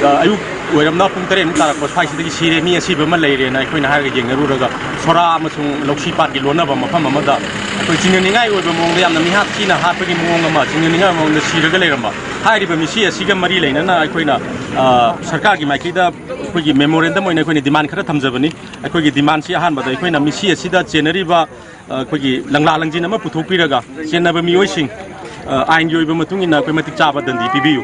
ꯑ, ꯑꯌꯨꯛ ꯑꯣꯏꯔꯝꯅ ꯄꯨꯡ ꯇꯔꯦꯠꯃꯨꯛ ꯇꯥꯔꯛꯄ ꯁ꯭ꯋꯥꯏꯁꯤꯗꯒꯤ ꯁꯤꯔꯦ, ꯃꯤ ꯑꯁꯤꯕ ꯑꯃ ꯂꯩꯔꯦꯅ ꯑꯩꯈꯣꯏꯅ ꯍꯥꯏꯔꯒ ꯌꯦꯡꯅꯔꯨꯔꯒ ꯁꯣꯔꯥ ꯑꯃꯁꯨꯡ ꯂꯧꯁꯤ ꯄꯥꯠꯀꯤ ꯂꯣꯟꯅꯕ ꯃꯐꯝ ꯑꯃꯗ ꯑꯩꯈꯣꯏ ꯆꯤꯡꯅꯅꯤꯡꯉꯥꯏ ꯑꯣꯏꯕ ꯃꯑꯣꯡꯗ, ꯌꯥꯝꯅ ꯃꯤꯍꯥꯠ ꯊꯤꯅ ꯍꯥꯠꯄꯒꯤ ꯃꯑꯣꯡ ꯑꯃ, ꯆꯤꯡꯅꯅꯤꯡꯉꯥꯏ ꯃꯑꯣꯡꯗ ꯁꯤꯔꯒ ꯂꯩꯔꯝꯕ꯫ ꯍꯥꯏꯔꯤꯕ ꯃꯤꯁꯤ ꯑꯁꯤꯒ ꯃꯔꯤ ꯂꯩꯅꯅ ꯑꯩꯈꯣꯏꯅ, ꯑ, ꯁꯔꯀꯥꯔꯒꯤ ꯃꯥꯏꯀꯩꯗ ꯑꯩꯈꯣꯏꯒꯤ ꯃꯦꯃꯣꯔꯦꯟꯗꯝ ꯑꯣꯏꯅ ꯑꯩꯈꯣꯏꯅ ꯗꯤꯃꯥꯟ ꯈꯔ ꯊꯝꯖꯕꯅꯤ꯫ ꯑꯩꯈꯣꯏꯒꯤ ꯗꯤꯃꯥꯟꯁꯤ ꯑꯍꯥꯟꯕꯗ ꯑꯩꯈꯣꯏꯅ ꯃꯤꯁꯤ ꯑꯁꯤꯗ ꯆꯦꯟꯅꯔꯤꯕ, ꯑ, ꯑꯩꯈꯣꯏꯒꯤ ꯂꯪꯂꯥ ꯂꯪꯖꯤꯟ ꯑꯃ ꯄꯨꯊꯣꯛꯄꯤꯔꯒ ꯆꯦꯟꯅꯕ ꯃꯤꯑꯣꯏꯁꯤꯡ, ꯑ, ꯑꯥꯏꯟꯒꯤ ꯑꯣꯏꯕ ꯃꯇꯨꯡ ꯏꯟꯅ ꯑꯩꯈꯣꯏ ꯃꯇꯤꯛ ꯆꯥꯕ ꯗꯟꯗꯤ ꯄꯤꯕꯤꯌꯨ꯫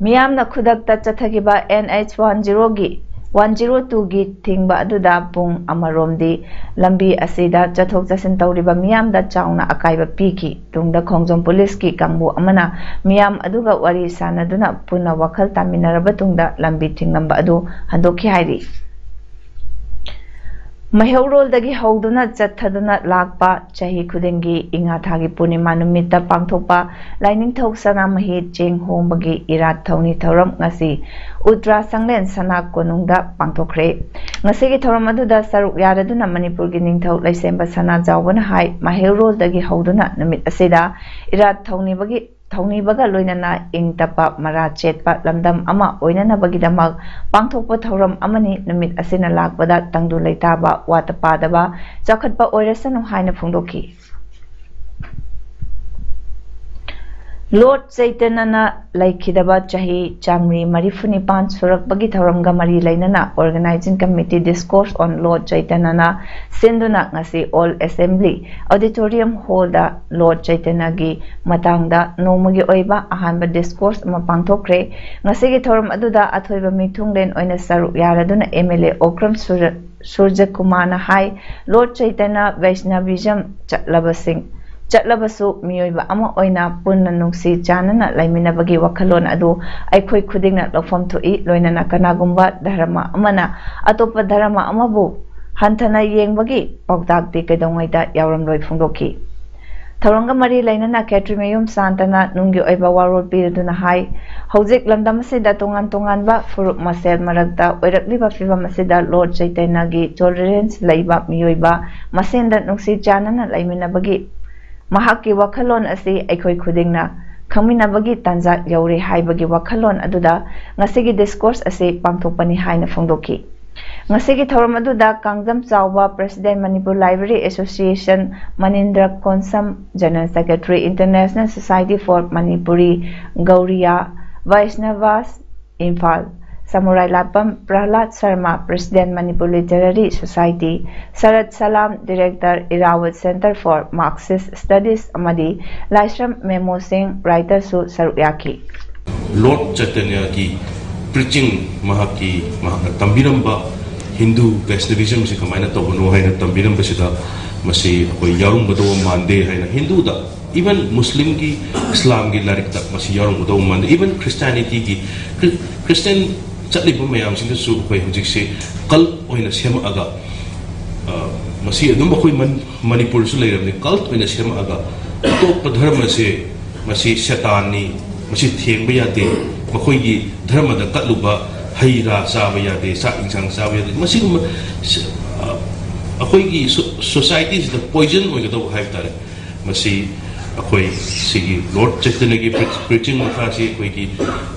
ꯃꯤꯌꯥꯝꯅ ꯈꯨꯗꯛꯇ ꯆꯠꯊꯈꯤꯕ N H one zero ꯒꯤ, one zero two ꯒꯤ ꯊꯤꯡꯕ ꯑꯗꯨꯗ ꯄꯨꯡ ꯑꯃꯔꯣꯝꯗꯤ ꯂꯝꯕꯤ ꯑꯁꯤꯗ ꯆꯠꯊꯣꯛ ꯆꯠꯁꯤꯟ ꯇꯧꯔꯤꯕ ꯃꯤꯌꯥꯝꯗ ꯆꯥꯎꯅ ꯑꯀꯥꯏꯕ ꯄꯤꯈꯤ꯫ ꯇꯨꯡꯗ ꯈꯣꯡꯖꯣꯝ ꯄꯨꯂꯤꯁꯀꯤ ꯀꯥꯡꯕꯨ ꯑꯃꯅ ꯃꯤꯌꯥꯝ ꯑꯗꯨꯒ ꯋꯥꯔꯤ ꯁꯥꯅꯗꯨꯅ ꯄꯨꯟꯅ ꯋꯥꯈꯜ ꯇꯥꯃꯤꯟꯅꯔꯕ ꯇꯨꯡꯗ ꯂꯝꯕꯤ ꯊꯤꯡꯂꯝꯕ ꯑꯗꯨ ꯍꯟꯗꯣꯛꯈꯤ ꯍꯥꯏꯔꯤ꯫ ꯃꯩꯍꯧꯔꯣꯜꯗꯒꯤ ꯍꯧꯗꯨꯅ ꯆꯠꯊꯗꯨꯅ ꯂꯥꯛꯄ ꯆꯍꯤ ꯈꯨꯗꯤꯡꯒꯤ ꯏꯉꯥ ꯊꯥꯒꯤ ꯄꯨꯔꯅꯤꯃꯥ ꯅꯨꯃꯤꯠꯇ ꯄꯥꯡꯊꯣꯛꯄ ꯂꯥꯏꯅꯤꯡꯊꯧ ꯁꯅꯥꯃꯍꯤ ꯆꯦꯡ ꯍꯣꯡꯕꯒꯤ ꯏꯔꯥꯠ ꯊꯧꯅꯤ ꯊꯧꯔꯝ ꯉꯁꯤ ꯎꯇ꯭ꯔꯥ ꯁꯪꯂꯦꯟ ꯁꯅꯥ ꯀꯣꯅꯨꯡꯗ ꯄꯥꯡꯊꯣꯛꯈ꯭ꯔꯦ꯫ ꯉꯁꯤꯒꯤ ꯊꯧꯔꯝ ꯑꯗꯨꯗ ꯁꯔꯨꯛ ꯌꯥꯔꯗꯨꯅ ꯃꯅꯤꯄꯨꯔꯒꯤ ꯅꯤꯡꯊꯧ ꯂꯩꯁꯦꯝꯕ ꯁꯅꯥꯖꯥꯎꯕꯅ ꯍꯥꯏ, ꯃꯩꯍꯧꯔꯣꯜꯗꯒꯤ ꯍꯧꯗꯨꯅ ꯅꯨꯃꯤꯠ ꯑꯁꯤꯗ ꯏꯔꯥꯠ ꯊꯧꯅꯤꯕꯒꯤ ꯊꯧꯅꯤꯕꯒ ꯂꯣꯏꯅꯅ ꯏꯪ ꯇꯞꯄ ꯃꯔꯥ ꯆꯦꯠꯄ ꯂꯝꯗꯝ ꯑꯃ ꯑꯣꯏꯅꯅꯕꯒꯤꯗꯃꯛ ꯄꯥꯡꯊꯣꯛꯄ ꯊꯧꯔꯝ ꯑꯃꯅꯤ꯫ ꯅꯨꯃꯤꯠ ꯑꯁꯤꯅ ꯂꯥꯛꯄꯗ ꯇꯪꯗꯨ ꯂꯩꯇꯥꯕ, ꯋꯥꯠꯇ ꯄꯥꯗꯕ, ꯆꯥꯎꯈꯠꯄ ꯑꯣꯏꯔꯁꯅꯨ ꯍꯥꯏꯅ ꯐꯣꯡꯗꯣꯛꯈꯤ꯫ ꯂꯣꯔꯗ ꯆꯩꯇꯟꯌꯅ ꯂꯩꯈꯤꯗꯕ ꯆꯍꯤ ꯆꯥꯃꯔꯤ ꯃꯔꯤꯐꯨ ꯅꯤꯄꯥꯟ ꯁꯨꯔꯛꯄꯒꯤ ꯊꯧꯔꯝꯒ ꯃꯔꯤ ꯂꯩꯅꯅ Organizing Committee Discourse on Lord Chaitanya ꯅ ꯁꯤꯟꯗꯨꯅ ꯉꯁꯤ All Assembly Auditorium Hall ꯗ ꯂꯣꯔꯗ ꯆꯩꯇꯟꯌꯒꯤ ꯃꯇꯥꯡꯗ ꯅꯣꯡꯃꯒꯤ ꯑꯣꯏꯕ ꯑꯍꯥꯟꯕ discourse ꯑꯃ ꯄꯥꯡꯊꯣꯛꯈ꯭ꯔꯦ꯫ ꯉꯁꯤꯒꯤ ꯊꯧꯔꯝ ꯑꯗꯨꯗ ꯑꯊꯣꯏꯕ ꯃꯤꯊꯨꯡꯂꯦꯟ ꯑꯣꯏꯅ ꯁꯔꯨꯛ ꯌꯥꯔꯗꯨꯅ M L A ꯑꯣꯀ꯭ꯔꯝ ꯁꯨꯔ-, ꯁꯨꯔꯖꯀꯨꯃꯥꯔꯅ ꯍꯥꯏ, ꯂꯣꯔꯗ ꯆꯩꯇꯟꯌ ꯕꯩꯁꯅꯕꯤꯖꯝ ꯆꯠꯂꯕꯁꯤꯡ, ꯆꯠꯂꯕꯁꯨ ꯃꯤꯑꯣꯏꯕ ꯑꯃ ꯑꯣꯏꯅ ꯄꯨꯟꯅ ꯅꯨꯡꯁꯤ ꯆꯥꯟꯅꯅ ꯂꯩꯃꯤꯟꯅꯕꯒꯤ ꯋꯥꯈꯜꯂꯣꯟ ꯑꯗꯨ ꯑꯩꯈꯣꯏ ꯈꯨꯗꯤꯡꯅ ꯂꯧꯐꯝ ꯊꯣꯛꯏ꯫ ꯂꯣꯏꯅꯅ ꯀꯅꯥꯒꯨꯝꯕ ꯙꯔꯃ ꯑꯃꯅ ꯑꯇꯣꯞꯄ ꯙꯔꯃ ꯑꯃꯕꯨ ꯍꯟꯊꯅ ꯌꯦꯡꯕꯒꯤ ꯄꯥꯎꯇꯥꯛꯇꯤ ꯀꯩꯗꯧꯉꯩꯗ ꯌꯥꯎꯔꯝꯂꯣꯏ ꯐꯣꯡꯗꯣꯛꯈꯤ꯫ ꯊꯧꯔꯝꯒ ꯃꯔꯤ ꯂꯩꯅꯅ ꯈꯦꯇ꯭ꯔꯤꯃꯌꯨꯝ ꯁꯥꯟꯇꯅ ꯅꯨꯡꯒꯤ ꯑꯣꯏꯕ ꯋꯥꯔꯣꯜ ꯄꯤꯔꯗꯨꯅ ꯍꯥꯏ, ꯍꯧꯖꯤꯛ ꯂꯝꯗꯝ ꯑꯁꯤꯗ ꯇꯣꯉꯥꯟ ꯇꯣꯉꯥꯟꯕ ꯐꯨꯔꯨꯞ ꯃꯁꯦꯜ ꯃꯔꯛꯇ ꯑꯣꯏꯔꯛꯂꯤꯕ ꯐꯤꯕꯝ ꯑꯁꯤꯗ ꯂꯣꯔꯗ ꯆꯩꯇꯟꯌꯒꯤ tolerance ꯂꯩꯕ ꯃꯤꯑꯣꯏꯕ ꯃꯁꯦꯟꯗ ꯅꯨꯡꯁꯤ ꯆꯥꯟꯅꯅ ꯂꯩꯃꯤꯟꯅꯕꯒꯤ ꯃꯍꯥꯛꯀꯤ ꯋꯥꯈꯜꯂꯣꯟ ꯑꯁꯤ ꯑꯩꯈꯣꯏ ꯈꯨꯗꯤꯡꯅ ꯈꯪꯃꯤꯟꯅꯕꯒꯤ ꯇꯥꯟꯖꯥ ꯌꯧꯔꯦ ꯍꯥꯏꯕꯒꯤ ꯋꯥꯈꯜꯂꯣꯟ ꯑꯗꯨꯗ ꯉꯁꯤꯒꯤ discourse ꯑꯁꯤ ꯄꯥꯡꯊꯣꯛꯄꯅꯤ ꯍꯥꯏꯅ ꯐꯣꯡꯗꯣꯛꯈꯤ꯫ ꯉꯁꯤꯒꯤ ꯊꯧꯔꯝ ꯑꯗꯨꯗ ꯀꯥꯡꯖꯝ ꯆꯥꯎꯕ, President Manipur Library Association, ꯃꯅꯤꯟꯗ꯭ꯔ Konsam, General Secretary International Society for Manipuri Gauriya Vaishnavas, Imphal. ꯁꯃꯨꯔꯥꯏ ꯂꯥꯠꯄꯝ ꯄ꯭ꯔꯍꯂꯥꯗ Sharma, President Manipur Literary Society, shirt Salam, Director, Irrawadh Centre for Marxist Studies, ꯑꯃꯗꯤ ꯂꯥꯏꯁ꯭ꯔꯝ ꯃꯦꯃꯣ ꯁꯤꯡ, writer ꯁꯨ ꯁꯔꯨꯛ ꯌꯥꯈꯤ꯫ ꯂꯣꯔꯗ ꯆꯩꯇꯟꯌꯒꯤ ꯄ꯭ꯔꯤꯆꯤꯡ, ꯃꯍꯥꯛꯀꯤ, ꯃꯍꯥꯛꯅ ꯇꯝꯕꯤꯔꯝꯕ ꯍꯤꯟꯗꯨ ꯚꯦꯁꯅꯦꯚꯤꯖꯝꯁꯤ ꯀꯃꯥꯏꯅ ꯇꯧꯕꯅꯣ ꯍꯥꯏꯅ ꯇꯝꯕꯤꯔꯝꯕꯁꯤꯗ, ꯃꯁꯤ ꯑꯩꯈꯣꯏ ꯌꯥꯎꯔꯝꯒꯗꯧꯕ ꯃꯥꯟꯗꯦ ꯍꯥꯏꯅ, ꯍꯤꯟꯗꯨꯗ, even ꯃꯨꯁꯂꯤꯝꯒꯤ, ꯏꯁꯂꯥꯝꯒꯤ ꯂꯥꯏꯔꯤꯛꯇ ꯃꯁꯤ ꯌꯥꯎꯔꯝꯒꯗꯧꯕ ꯃꯥꯟꯗꯦ, even ꯈ꯭ꯔꯤꯁꯇꯥꯅꯤꯇꯤꯒꯤ, ꯈ꯭ꯔꯤ-, ꯈ꯭ꯔꯤꯁꯇꯤꯌꯥꯟ ꯆꯠꯂꯤꯕ ꯃꯌꯥꯝꯁꯤꯡꯗꯁꯨ ꯑꯩꯈꯣꯏ ꯍꯧꯖꯤꯛꯁꯦ ꯀꯜꯠ ꯑꯣꯏꯅ ꯁꯦꯝꯃꯛꯑꯒ, ꯑ, ꯃꯁꯤ ꯑꯗꯨꯝ ꯑꯩꯈꯣꯏ ꯃꯟ-, ꯃꯅꯤꯄꯨꯔꯗꯁꯨ ꯂꯩꯔꯕꯅꯤ, ꯀꯜꯠ ꯑꯣꯏꯅ ꯁꯦꯝꯃꯛꯑꯒ ꯑꯇꯣꯞꯄ ꯙꯔꯃꯁꯦ, ꯃꯁꯤ ꯁꯦꯇꯥꯟꯅꯤ, ꯃꯁꯤ ꯊꯦꯡꯕ ꯌꯥꯗꯦ, ꯃꯈꯣꯏꯒꯤ ꯙꯔꯃꯗ ꯀꯠꯂꯨꯕ ꯍꯩ ꯔꯥ ꯆꯥꯕ ꯌꯥꯗꯦ, ꯆꯥꯛ ꯏꯟꯁꯥꯡ ꯆꯥꯕ ꯌꯥꯗꯦ, ꯃꯁꯤꯒꯨꯝꯕ ꯁ-, ꯑ, ꯑꯩꯈꯣꯏꯒꯤ ꯁꯣ-, ꯁꯣꯁꯥꯏꯇꯤꯁꯤꯗ ꯄꯣꯏꯖꯟ ꯑꯣꯏꯒꯗꯧꯕ ꯍꯥꯏꯕ ꯇꯥꯔꯦ꯫ ꯃꯁꯤ ꯑꯩꯈꯣꯏ ꯁꯤꯒꯤ ꯂꯣꯔꯗ ꯆꯩꯇꯟꯌꯒꯤ ꯄ꯭ꯔꯤ-, ꯄ꯭ꯔꯤꯆꯤꯡ ꯃꯈꯥꯁꯤ ꯑꯩꯈꯣꯏꯒꯤ,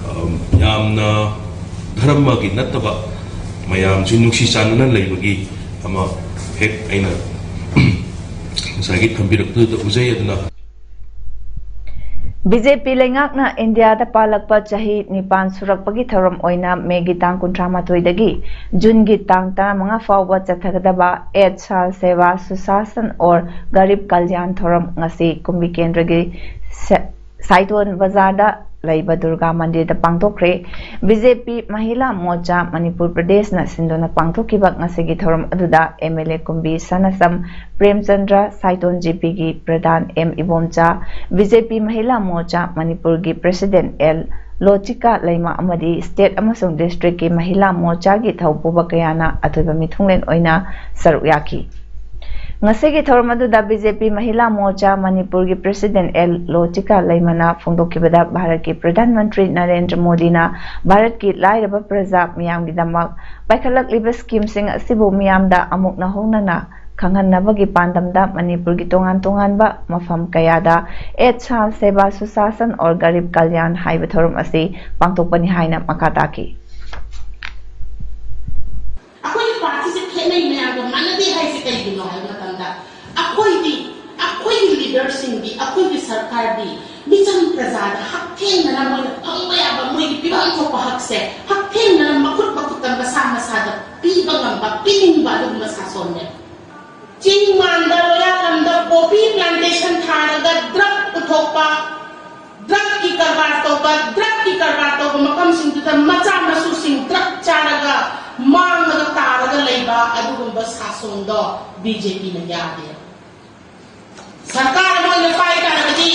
ꯑꯝ, ꯌꯥꯝꯅ ꯙꯔꯃꯒꯤ ꯅꯠꯇꯕ ꯃꯌꯥꯝꯁꯤ ꯅꯨꯡꯁꯤ ꯆꯥꯟꯅꯅ ꯂꯩꯕꯒꯤ ꯑꯃ ꯍꯦꯛ ꯑꯩꯅ ꯉꯁꯥꯏꯒꯤ ꯊꯝꯕꯤꯔꯛꯄꯗꯨꯗ ꯎꯖꯩ꯫ ꯑꯗꯨꯅ ꯕꯤ ꯖꯦ ꯄꯤ ꯂꯩꯉꯥꯛꯅ ꯏꯟꯗꯤꯌꯥꯗ ꯄꯥꯜꯂꯛꯄ ꯆꯍꯤ ꯅꯤꯄꯥꯟ ꯁꯨꯔꯛꯄꯒꯤ ꯊꯧꯔꯝ ꯑꯣꯏꯅ ꯃꯦꯒꯤ ꯇꯥꯡ ꯀꯨꯟꯊ꯭ꯔꯥ ꯃꯥꯊꯣꯏꯗꯒꯤ ꯖꯨꯟꯒꯤ ꯇꯥꯡ ꯇꯔꯥꯃꯉꯥ ꯐꯥꯎꯕ ꯆꯠꯊꯒꯗꯕ ꯑꯦꯠ ꯁꯥꯜ ꯁꯦꯕꯥ ꯁꯨꯁꯥꯁꯟ ꯑꯣꯔ ꯒꯔꯤꯕ ꯀꯜꯌꯥꯟ ꯊꯧꯔꯝ ꯉꯁꯤ ꯀꯨꯝꯕꯤ ꯀꯦꯟꯗ꯭ꯔꯒꯤ ꯁ-, ꯁꯥꯏꯇꯣꯟ ꯕꯖꯥꯔꯗ ꯂꯩꯕ ꯗꯨꯔꯒꯥ ꯃꯟꯗꯤꯔꯗ ꯄꯥꯡꯊꯣꯛꯈ꯭ꯔꯦ꯫ ꯕꯤ ꯖꯦ ꯄꯤ ꯃꯍꯤꯂꯥ ꯃꯣꯔꯆꯥ ꯃꯅꯤꯄꯨꯔ ꯄ꯭ꯔꯗꯦꯁꯅ ꯁꯤꯟꯗꯨꯅ ꯄꯥꯡꯊꯣꯛꯈꯤꯕ ꯉꯁꯤꯒꯤ ꯊꯧꯔꯝ ꯑꯗꯨꯗ M L A ꯀꯨꯝꯕꯤ ꯁꯅꯥꯁꯝ Premchandra, ꯁꯥꯏꯇꯣꯟ G ꯄꯤꯒꯤ ꯄ꯭ꯔꯙꯥꯟ ꯑꯦꯝ ꯏꯕꯣꯝꯆꯥ, ꯕꯤ ꯖꯦ ꯄꯤ ꯃꯍꯤꯂꯥ ꯃꯣꯔꯆꯥ ꯃꯅꯤꯄꯨꯔꯒꯤ ꯄ꯭ꯔꯦꯁꯤꯗꯦꯟꯠ ꯑꯦꯜ ꯂꯣꯆꯤꯀꯥ ꯂꯩꯃ ꯑꯃꯗꯤ ꯁ꯭ꯇꯦꯠ ꯑꯃꯁꯨꯡ ꯗꯤꯁꯇ꯭ꯔꯤꯛꯀꯤ ꯃꯍꯤꯂꯥ ꯃꯣꯔꯆꯥꯒꯤ ꯊꯧꯄꯨꯕ ꯀꯌꯥꯅ ꯑꯊꯣꯏꯕ ꯃꯤꯊꯨꯡꯂꯦꯟ ꯑꯣꯏꯅ ꯁꯔꯨꯛ ꯌꯥꯈꯤ꯫ ꯉꯁꯤꯒꯤ ꯊꯧꯔꯝ ꯑꯗꯨꯗ ꯕꯤ ꯖꯦ ꯄꯤ ꯃꯍꯤꯂꯥ ꯃꯣꯔꯆꯥ ꯃꯅꯤꯄꯨꯔꯒꯤ ꯄ꯭ꯔꯦꯁꯤꯗꯦꯟꯠ ꯑꯦꯜ ꯂꯣꯆꯤꯀꯥ ꯂꯩꯃꯅ ꯐꯣꯡꯗꯣꯛꯈꯤꯕꯗ, ꯚꯥꯔꯠꯀꯤ ꯄ꯭ꯔꯙꯥꯟ ꯃꯟꯇ꯭ꯔꯤ ꯅꯔꯦꯟꯗ꯭ꯔ ꯃꯣꯗꯤꯅ ꯚꯥꯔꯠꯀꯤ ꯂꯥꯏꯔꯕ ꯄ꯭ꯔꯖꯥ ꯃꯤꯌꯥꯝꯒꯤꯗꯃꯛ ꯄꯥꯏꯈꯠꯂꯛꯂꯤꯕ ꯁ꯭ꯀꯤꯝꯁꯤꯡ ꯑꯁꯤꯕꯨ ꯃꯤꯌꯥꯝꯗ ꯑꯃꯨꯛ ꯅꯧꯍꯧꯅꯅ ꯈꯪꯍꯟꯅꯕꯒꯤ ꯄꯥꯟꯗꯝꯗ ꯃꯅꯤꯄꯨꯔꯒꯤ ꯇꯣꯉꯥꯟ ꯇꯣꯉꯥꯟꯕ ꯃꯐꯝ ꯀꯌꯥꯗ ꯑꯦꯠ ꯁꯥꯜ ꯁꯦꯕꯥ ꯁꯨꯁꯥꯁꯟ ꯑꯣꯔ ꯒꯔꯤꯕ ꯀꯜꯌꯥꯟ ꯍꯥꯏꯕ ꯊꯧꯔꯝ ꯑꯁꯤ ꯄꯥꯡꯊꯣꯛꯄꯅꯤ ꯍꯥꯏꯅ ꯃꯈꯥ ꯇꯥꯈꯤ꯫ ꯑꯩꯈꯣꯏꯒꯤ ꯄꯥꯔꯇꯤꯁꯦ ꯈꯦꯠꯅꯩ, ꯃꯌꯥꯝꯒ ꯃꯥꯟꯅꯗꯦ ꯍꯥꯏꯁꯦ ꯀꯩꯒꯤꯅꯣ ꯍꯥꯏꯕ ꯃꯇꯝꯗ, ꯑꯩꯈꯣꯏꯗꯤ, ꯑꯩꯈꯣꯏꯒꯤ ꯂꯤꯗꯔꯁꯤꯡꯗꯤ, ꯑꯩꯈꯣꯏꯒꯤ ꯁꯔꯀꯥꯔꯗꯤ ꯃꯤꯆꯪ ꯄ꯭ꯔꯖꯥꯗ ꯍꯛꯊꯦꯡꯅꯅ ꯃꯣꯏꯅ ꯐꯪꯕ ꯌꯥꯕ ꯃꯣꯏꯒꯤ ꯄꯤꯐꯝ ꯊꯣꯛꯄ ꯍꯛꯁꯦ ꯍꯛꯊꯦꯡꯅꯅ ꯃꯈꯨꯠ ꯃꯈꯨꯠꯇ ꯃꯁꯥ ꯃꯁꯥꯗ ꯄꯤꯕ ꯉꯝꯕ, ꯄꯤꯅꯤꯡꯕ ꯑꯗꯨꯒꯨꯝꯕ ꯁꯥꯁꯣꯟꯅꯦ꯫ ꯆꯤꯡ ꯃꯥꯟꯗ, ꯂꯣꯌꯥꯂꯝꯗ ꯄꯣꯄꯤ plantation ꯊꯥꯔꯒ drug ꯄꯨꯊꯣꯛꯄ, drugꯀꯤ ꯀꯔꯕꯥꯔ ꯇꯧꯕ, drugꯀꯤ ꯀꯔꯕꯥꯔ ꯇꯧꯕ ꯃꯐꯝꯁꯤꯡꯗꯨꯗ ꯃꯆꯥ ꯃꯁꯨꯁꯤꯡ drug ꯆꯥꯔꯒ ꯃꯥꯡꯂꯒ ꯇꯥꯔꯒ ꯂꯩꯕ ꯑꯗꯨꯒꯨꯝꯕ ꯁꯥꯁꯣꯟꯗꯣ BJPꯅ ꯌꯥꯗꯦ꯫ ꯁꯔꯀꯥꯔ ꯑꯃ ꯑꯣꯏꯅ ꯄꯥꯏ ꯇꯥꯔꯒꯗꯤ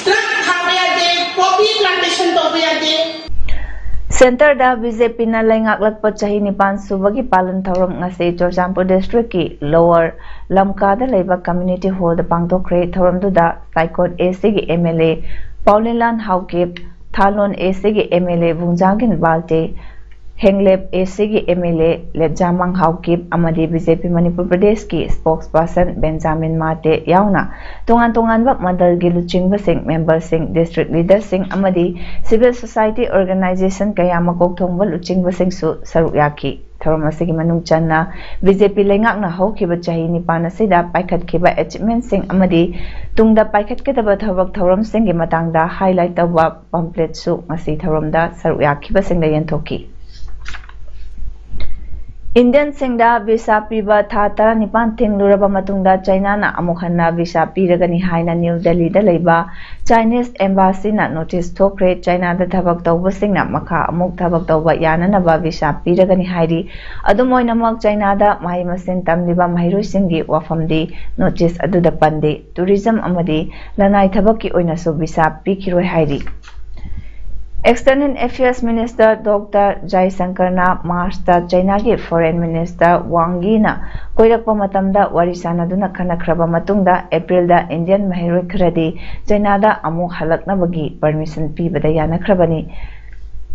drug ꯊꯥꯕ ꯌꯥꯗꯦ, poppy plantation ꯇꯧꯕ ꯌꯥꯗꯦ꯫ ꯁꯦꯟꯇꯔꯗ BJPꯅ ꯂꯩꯉꯥꯛꯂꯛꯄ ꯆꯍꯤ ꯅꯤꯄꯥꯟ ꯁꯨꯕꯒꯤ ꯄꯥꯂꯟ ꯊꯧꯔꯝ ꯉꯁꯤ ꯆꯨꯔꯆꯥꯟꯄꯨꯔ districtꯀꯤ Lower ꯂꯝꯀꯥꯗ ꯂꯩꯕ community hallꯗ ꯄꯥꯡꯊꯣꯛꯈ꯭ꯔꯦ꯫ ꯊꯧꯔꯝꯗꯨꯗ ꯁꯥꯏꯀꯣꯠ ACꯒꯤ MLA ꯄꯥꯎꯂꯤꯟꯂꯥꯜ Haokip, ꯊꯥꯂꯣꯟ ACꯒꯤ MLA ꯕꯨꯡꯖꯥꯒꯤꯟ Valte, ꯍꯦꯡꯂꯦꯞ ACꯒꯤ MLA ꯂꯦꯞꯖꯥꯃꯥꯡ Haokip ꯑꯃꯗꯤ BJP ꯃꯅꯤꯄꯨꯔ ꯄ꯭ꯔꯗꯦꯁꯀꯤ spokesperson ꯕꯦꯟꯖꯥꯃꯤꯟ ꯃꯥꯇꯦ ꯌꯥꯎꯅ ꯇꯣꯉꯥꯟ ꯇꯣꯉꯥꯟꯕ ꯃꯟꯗꯜꯒꯤ ꯂꯨꯆꯤꯡꯕꯁꯤꯡ, memberꯁꯤꯡ, district leaderꯁꯤꯡ ꯑꯃꯗꯤ civil society organization ꯀꯌꯥ ꯃꯀꯣꯛ ꯊꯣꯡꯕ ꯂꯨꯆꯤꯡꯕꯁꯤꯡꯁꯨ ꯁꯔꯨꯛ ꯌꯥꯈꯤ꯫ ꯊꯧꯔꯝ ꯑꯁꯤꯒꯤ ꯃꯅꯨꯡ ꯆꯟꯅ BJP ꯂꯩꯉꯥꯛꯅ ꯍꯧꯈꯤꯕ ꯆꯍꯤ ꯅꯤꯄꯥꯟ ꯑꯁꯤꯗ ꯄꯥꯏꯈꯠꯈꯤꯕ achievementꯁꯤꯡ ꯑꯃꯗꯤ ꯇꯨꯡꯗ ꯄꯥꯏꯈꯠꯀꯗꯕ ꯊꯕꯛ ꯊꯧꯔꯝꯁꯤꯡꯒꯤ ꯃꯇꯥꯡꯗ highlight ꯇꯧꯕ pamphletsꯁꯨ ꯉꯁꯤ ꯊꯧꯔꯝꯗ ꯁꯔꯨꯛ ꯌꯥꯈꯤꯕꯁꯤꯡꯗ ꯌꯦꯟꯊꯣꯛꯈꯤ꯫ Indianꯁꯤꯡꯗ visa ꯄꯤꯕ ꯊꯥ ꯇꯔꯥꯅꯤꯄꯥꯟ ꯊꯤꯡꯂꯨꯔꯕ ꯃꯇꯨꯡꯗ Chinaꯅ ꯑꯃꯨꯛ ꯍꯟꯅ visa ꯄꯤꯔꯒꯅꯤ ꯍꯥꯏꯅ New Delhiꯗ ꯂꯩꯕ Chinese Embassyꯅ notice ꯊꯣꯛꯈ꯭ꯔꯦ꯫ Chinaꯗ ꯊꯕꯛ ꯇꯧꯕꯁꯤꯡꯅ ꯃꯈꯥ ꯑꯃꯨꯛ ꯊꯕꯛ ꯇꯧꯕ ꯌꯥꯅꯅꯕ visa ꯄꯤꯔꯒꯅꯤ ꯍꯥꯏꯔꯤ꯫ ꯑꯗꯨꯝ ꯑꯣꯏꯅꯃꯛ, Chinaꯗ ꯃꯍꯩ ꯃꯁꯤꯡ ꯇꯝꯂꯤꯕ ꯃꯍꯩꯔꯣꯏꯁꯤꯡꯒꯤ ꯋꯥꯐꯝꯗꯤ notice ꯑꯗꯨꯗ ꯄꯟꯗꯦ꯫ Tourism ꯑꯃꯗꯤ ꯂꯅꯥꯏ ꯊꯕꯛꯀꯤ ꯑꯣꯏꯅꯁꯨ visa ꯄꯤꯈꯤꯔꯣꯏ ꯍꯥꯏꯔꯤ꯫ External Affairs Minister Doctor ꯖꯥꯏꯁꯪꯀꯔꯅ Marchꯇ Chinaꯒꯤ Foreign Minister Wang Yina ꯀꯣꯏꯔꯛꯄ ꯃꯇꯝꯗ ꯋꯥꯔꯤ ꯁꯥꯅꯗꯨꯅ ꯈꯟꯅꯈ꯭ꯔꯕ ꯃꯇꯨꯡꯗ Aprilꯗ Indian ꯃꯍꯩꯔꯣꯏ ꯈꯔꯗꯤ Chinaꯗ ꯑꯃꯨꯛ ꯍꯜꯂꯛꯅꯕꯒꯤ permission ꯄꯤꯕꯗ ꯌꯥꯅꯈ꯭ꯔꯕꯅꯤ꯫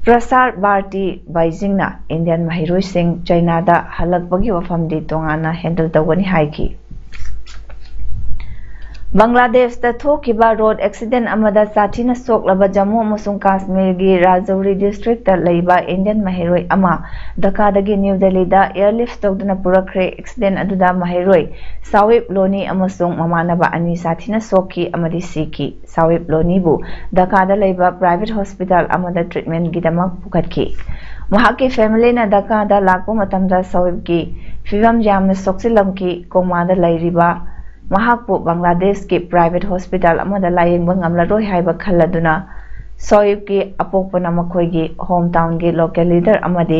Prasar Bharati Beijingꯅ Indian ꯃꯍꯩꯔꯣꯏꯁꯤꯡ Chinaꯗ ꯍꯜꯂꯛꯄꯒꯤ ꯋꯥꯐꯝꯗꯤ ꯇꯣꯉꯥꯟꯅ handle ꯇꯧꯒꯅꯤ ꯍꯥꯏꯈꯤ꯫ ꯕꯪꯒ꯭ꯂꯥꯗꯦꯁꯇ ꯊꯣꯛꯈꯤꯕ ꯔꯣꯗ ꯑꯦꯛꯁꯤꯗꯦꯟ ꯑꯃꯗ ꯁꯥꯊꯤꯅ ꯁꯣꯛꯂꯕ ꯖꯝꯃꯨ ꯑꯃꯁꯨꯡ ꯀꯥꯁꯃꯤꯔꯒꯤ ꯔꯥꯖꯧꯔꯤ ꯗꯤꯁꯇ꯭ꯔꯤꯛꯇ ꯂꯩꯕ ꯏꯟꯗꯤꯌꯟ ꯃꯍꯩꯔꯣꯏ ꯑꯃ ꯙꯀꯥꯗꯒꯤ ꯅ꯭ꯌꯨ ꯗꯦꯜꯂꯤꯗ ꯑꯦꯌꯔꯂꯤꯐ ꯇꯧꯗꯨꯅ ꯄꯨꯔꯛꯈ꯭ꯔꯦ꯫ ꯑꯦꯛꯁꯤꯗꯦꯟ ꯑꯗꯨꯗ ꯃꯍꯩꯔꯣꯏ ꯁꯥꯋꯤꯞ ꯂꯣꯅꯤ ꯑꯃꯁꯨꯡ ꯃꯃꯥꯟꯅꯕ ꯑꯅꯤ ꯁꯥꯊꯤꯅ ꯁꯣꯛꯈꯤ ꯑꯃꯗꯤ ꯁꯤꯈꯤ꯫ ꯁꯥꯋꯤꯞ ꯂꯣꯅꯤꯕꯨ ꯙꯀꯥꯗ ꯂꯩꯕ ꯄ꯭ꯔꯥꯏꯚꯦꯠ ꯍꯣꯁꯄꯤꯇꯥꯜ ꯑꯃꯗ ꯇ꯭ꯔꯤꯠꯃꯦꯟꯒꯤꯗꯃꯛ ꯄꯨꯈꯠꯈꯤ꯫ ꯃꯍꯥꯛꯀꯤ ꯐꯦꯃꯤꯂꯤꯅ ꯙꯀꯥꯗ ꯂꯥꯛꯄ ꯃꯇꯝꯗ ꯁꯥꯋꯤꯞꯀꯤ ꯐꯤꯕꯝ ꯌꯥꯝꯅ ꯁꯣꯛꯆꯤꯜꯂꯝꯈꯤ꯫ ꯀꯣꯃꯥꯗ ꯂꯩꯔꯤꯕ ꯃꯍꯥꯛꯄꯨ ꯕꯪꯒ꯭ꯂꯥꯗꯦꯁꯀꯤ ꯄ꯭ꯔꯥꯏꯚꯦꯠ ꯍꯣꯁꯄꯤꯇꯥꯜ ꯑꯃꯗ ꯂꯥꯌꯦꯡꯕ ꯉꯝꯂꯔꯣꯏ ꯍꯥꯏꯕ ꯈꯜꯂꯗꯨꯅ ꯁꯣꯏꯕꯀꯤ ꯑꯄꯣꯛꯄꯅ ꯃꯈꯣꯏꯒꯤ ꯍꯣꯝ ꯇꯥꯎꯟꯒꯤ ꯂꯣꯀꯦꯜ ꯂꯤꯗꯔ ꯑꯃꯗꯤ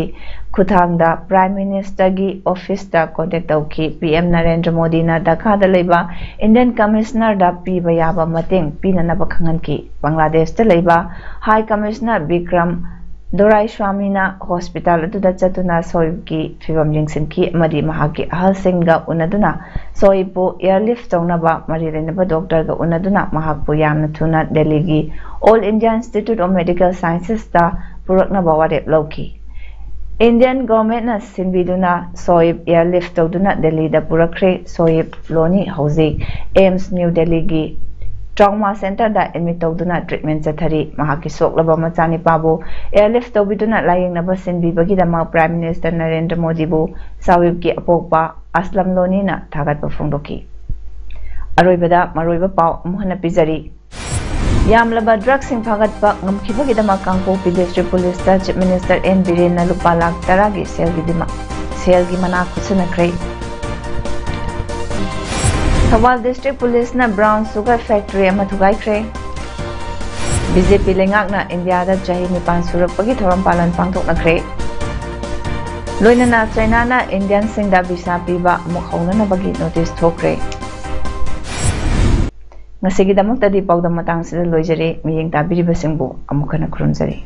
ꯈꯨꯠꯊꯥꯡꯗ ꯄ꯭ꯔꯥꯏꯝ ꯃꯤꯅꯤꯁꯇꯔꯒꯤ ꯑꯣꯐꯤꯁꯇ ꯀꯣꯟꯇꯦꯛ ꯇꯧꯈꯤ꯫ ꯄꯤ ꯑꯦꯝ ꯅꯔꯦꯟꯗ꯭ꯔ ꯃꯣꯗꯤꯅ ꯙꯀꯥꯗ ꯂꯩꯕ ꯏꯟꯗꯤꯌꯟ ꯀꯃꯤꯁꯅꯔꯗ ꯄꯤꯕ ꯌꯥꯕ ꯃꯇꯦꯡ ꯄꯤꯅꯅꯕ ꯈꯪꯍꯟꯈꯤ꯫ ꯕꯪꯒ꯭ꯂꯥꯗꯦꯁꯇ ꯂꯩꯕ ꯍꯥꯏ ꯀꯃꯤꯁꯅꯔ ꯕꯤꯀ꯭ꯔꯝ ꯗꯣꯔꯥꯏꯁ꯭ꯋꯥꯃꯤꯅ ꯍꯣꯁꯄꯤꯇꯥꯜ ꯑꯗꯨꯗ ꯆꯠꯇꯨꯅ ꯁꯣꯏꯕꯀꯤ ꯐꯤꯕꯝ ꯌꯦꯡꯁꯤꯟꯈꯤ ꯑꯃꯗꯤ ꯃꯍꯥꯛꯀꯤ ꯑꯍꯜꯁꯤꯡꯒ ꯎꯅꯗꯨꯅ ꯁꯣꯏꯕꯄꯨ ꯑꯦꯌꯔꯂꯤꯐ ꯇꯧꯅꯕ ꯃꯔꯤ ꯂꯩꯅꯕ ꯗꯣꯛꯇꯔꯒ ꯎꯅꯗꯨꯅ ꯃꯍꯥꯛꯄꯨ ꯌꯥꯝꯅ ꯊꯨꯅ ꯗꯦꯜꯂꯤꯒꯤ all India institute of medical ꯁꯥꯏꯟꯁꯦꯁꯇ ꯄꯨꯔꯛꯅꯕ ꯋꯥꯔꯦꯞ ꯂꯧꯈꯤ꯫ ꯏꯟꯗꯤꯌꯟ ꯒꯚꯔꯟꯃꯦꯟꯠꯅ ꯁꯤꯟꯕꯤꯗꯨꯅ ꯁꯣꯏꯕ ꯑꯦꯌꯔꯂꯤꯐ ꯇꯧꯗꯨꯅ ꯗꯦꯜꯂꯤꯗ ꯄꯨꯔꯛꯈ꯭ꯔꯦ꯫ ꯁꯣꯏꯕ ꯂꯣꯅꯤ ꯍꯧꯖꯤꯛ ꯑꯦꯝꯁ ꯅ꯭ꯌꯨ ꯗꯦꯜꯂꯤꯒꯤ ꯇ꯭ꯔꯣꯃꯥ ꯁꯦꯟꯇꯔꯗ ꯑꯦꯗꯃꯤꯠ ꯇꯧꯗꯨꯅ ꯇ꯭ꯔꯤꯠꯃꯦꯟꯠ ꯆꯠꯊꯔꯤ꯫ ꯃꯍꯥꯛꯀꯤ ꯁꯣꯛꯂꯕ ꯃꯆꯥꯅꯤꯄꯥꯕꯨ ꯑꯦꯌꯔꯂꯤꯐ ꯇꯧꯕꯤꯗꯨꯅ ꯂꯥꯌꯦꯡꯅꯕ ꯁꯤꯟꯕꯤꯕꯒꯤꯗꯃꯛ ꯄ꯭ꯔꯥꯏꯝ ꯃꯤꯅꯤꯁꯇꯔ ꯅꯔꯦꯟꯗ꯭ꯔ ꯃꯣꯗꯤꯕꯨ ꯁꯥꯋꯤꯕꯀꯤ ꯑꯄꯣꯛꯄ ꯑꯁꯂꯝ ꯂꯣꯅꯤꯅ ꯊꯥꯒꯠꯄ ꯐꯣꯡꯗꯣꯛꯈꯤ꯫ ꯑꯔꯣꯏꯕꯗ ꯃꯔꯨꯑꯣꯏꯕ ꯄꯥꯎ ꯑꯃꯨꯛ ꯍꯟꯅ ꯄꯤꯖꯔꯤ꯫ ꯌꯥꯝꯂꯕ ꯗ꯭ꯔꯒꯁꯤꯡ ꯐꯥꯒꯠꯄ ꯉꯝꯈꯤꯕꯒꯤꯗꯃꯛ ꯀꯥꯡꯄꯣꯛꯄꯤ ꯗꯤꯁꯇ꯭ꯔꯤꯛ ꯄꯨꯂꯤꯁꯇ ꯆꯤꯐ ꯃꯤꯅꯤꯁꯇꯔ ꯑꯦꯟ ꯕꯤꯔꯦꯟꯅ ꯂꯨꯄꯥ ꯂꯥꯈ ꯇꯔꯥꯒꯤ ꯁꯦꯜꯒꯤ ꯗꯤꯃꯥ-, ꯁꯦꯜꯒꯤ ꯃꯅꯥ ꯈꯨꯠꯁꯤꯟꯅꯈ꯭ꯔꯦ꯫ ꯊꯧꯕꯥꯜ ꯗꯤꯁꯇ꯭ꯔꯤꯛ ꯄꯨꯂꯤꯁꯅ ꯕ꯭ꯔꯥꯎꯟ ꯁꯨꯒꯔ ꯐꯦꯛꯇꯔꯤ ꯑꯃ ꯊꯨꯒꯥꯏꯈ꯭ꯔꯦ꯫ ꯕꯤ ꯖꯦ ꯄꯤ ꯂꯩꯉꯥꯛꯅ ꯏꯟꯗꯤꯌꯥꯗ ꯆꯍꯤ ꯅꯤꯄꯥꯟ ꯁꯨꯔꯛꯄꯒꯤ ꯊꯧꯔꯝ ꯄꯥꯂꯟ ꯄꯥꯡꯊꯣꯛꯅꯈ꯭ꯔꯦ꯫ ꯂꯣꯏꯅꯅ ꯆꯥꯏꯅꯥꯅ ꯏꯟꯗꯤꯌꯟꯁꯤꯡꯗ ꯚꯤꯁꯥ ꯄꯤꯕ ꯑꯃꯨꯛ ꯍꯧꯅꯅꯕꯒꯤ ꯅꯣꯇꯤꯁ ꯊꯣꯛꯈ꯭ꯔꯦ꯫ ꯉꯁꯤꯒꯤꯗꯃꯛꯇꯗꯤ ꯄꯥꯎꯗꯝ ꯃꯇꯥꯡꯁꯤꯗ ꯂꯣꯏꯖꯔꯦ꯫ ꯃꯤꯠꯌꯦꯡ ꯇꯥꯕꯤꯔꯤꯕꯁꯤꯡꯕꯨ ꯑꯃꯨꯛ ꯍꯟꯅ ꯈꯨꯔꯨꯝꯖꯔꯤ꯫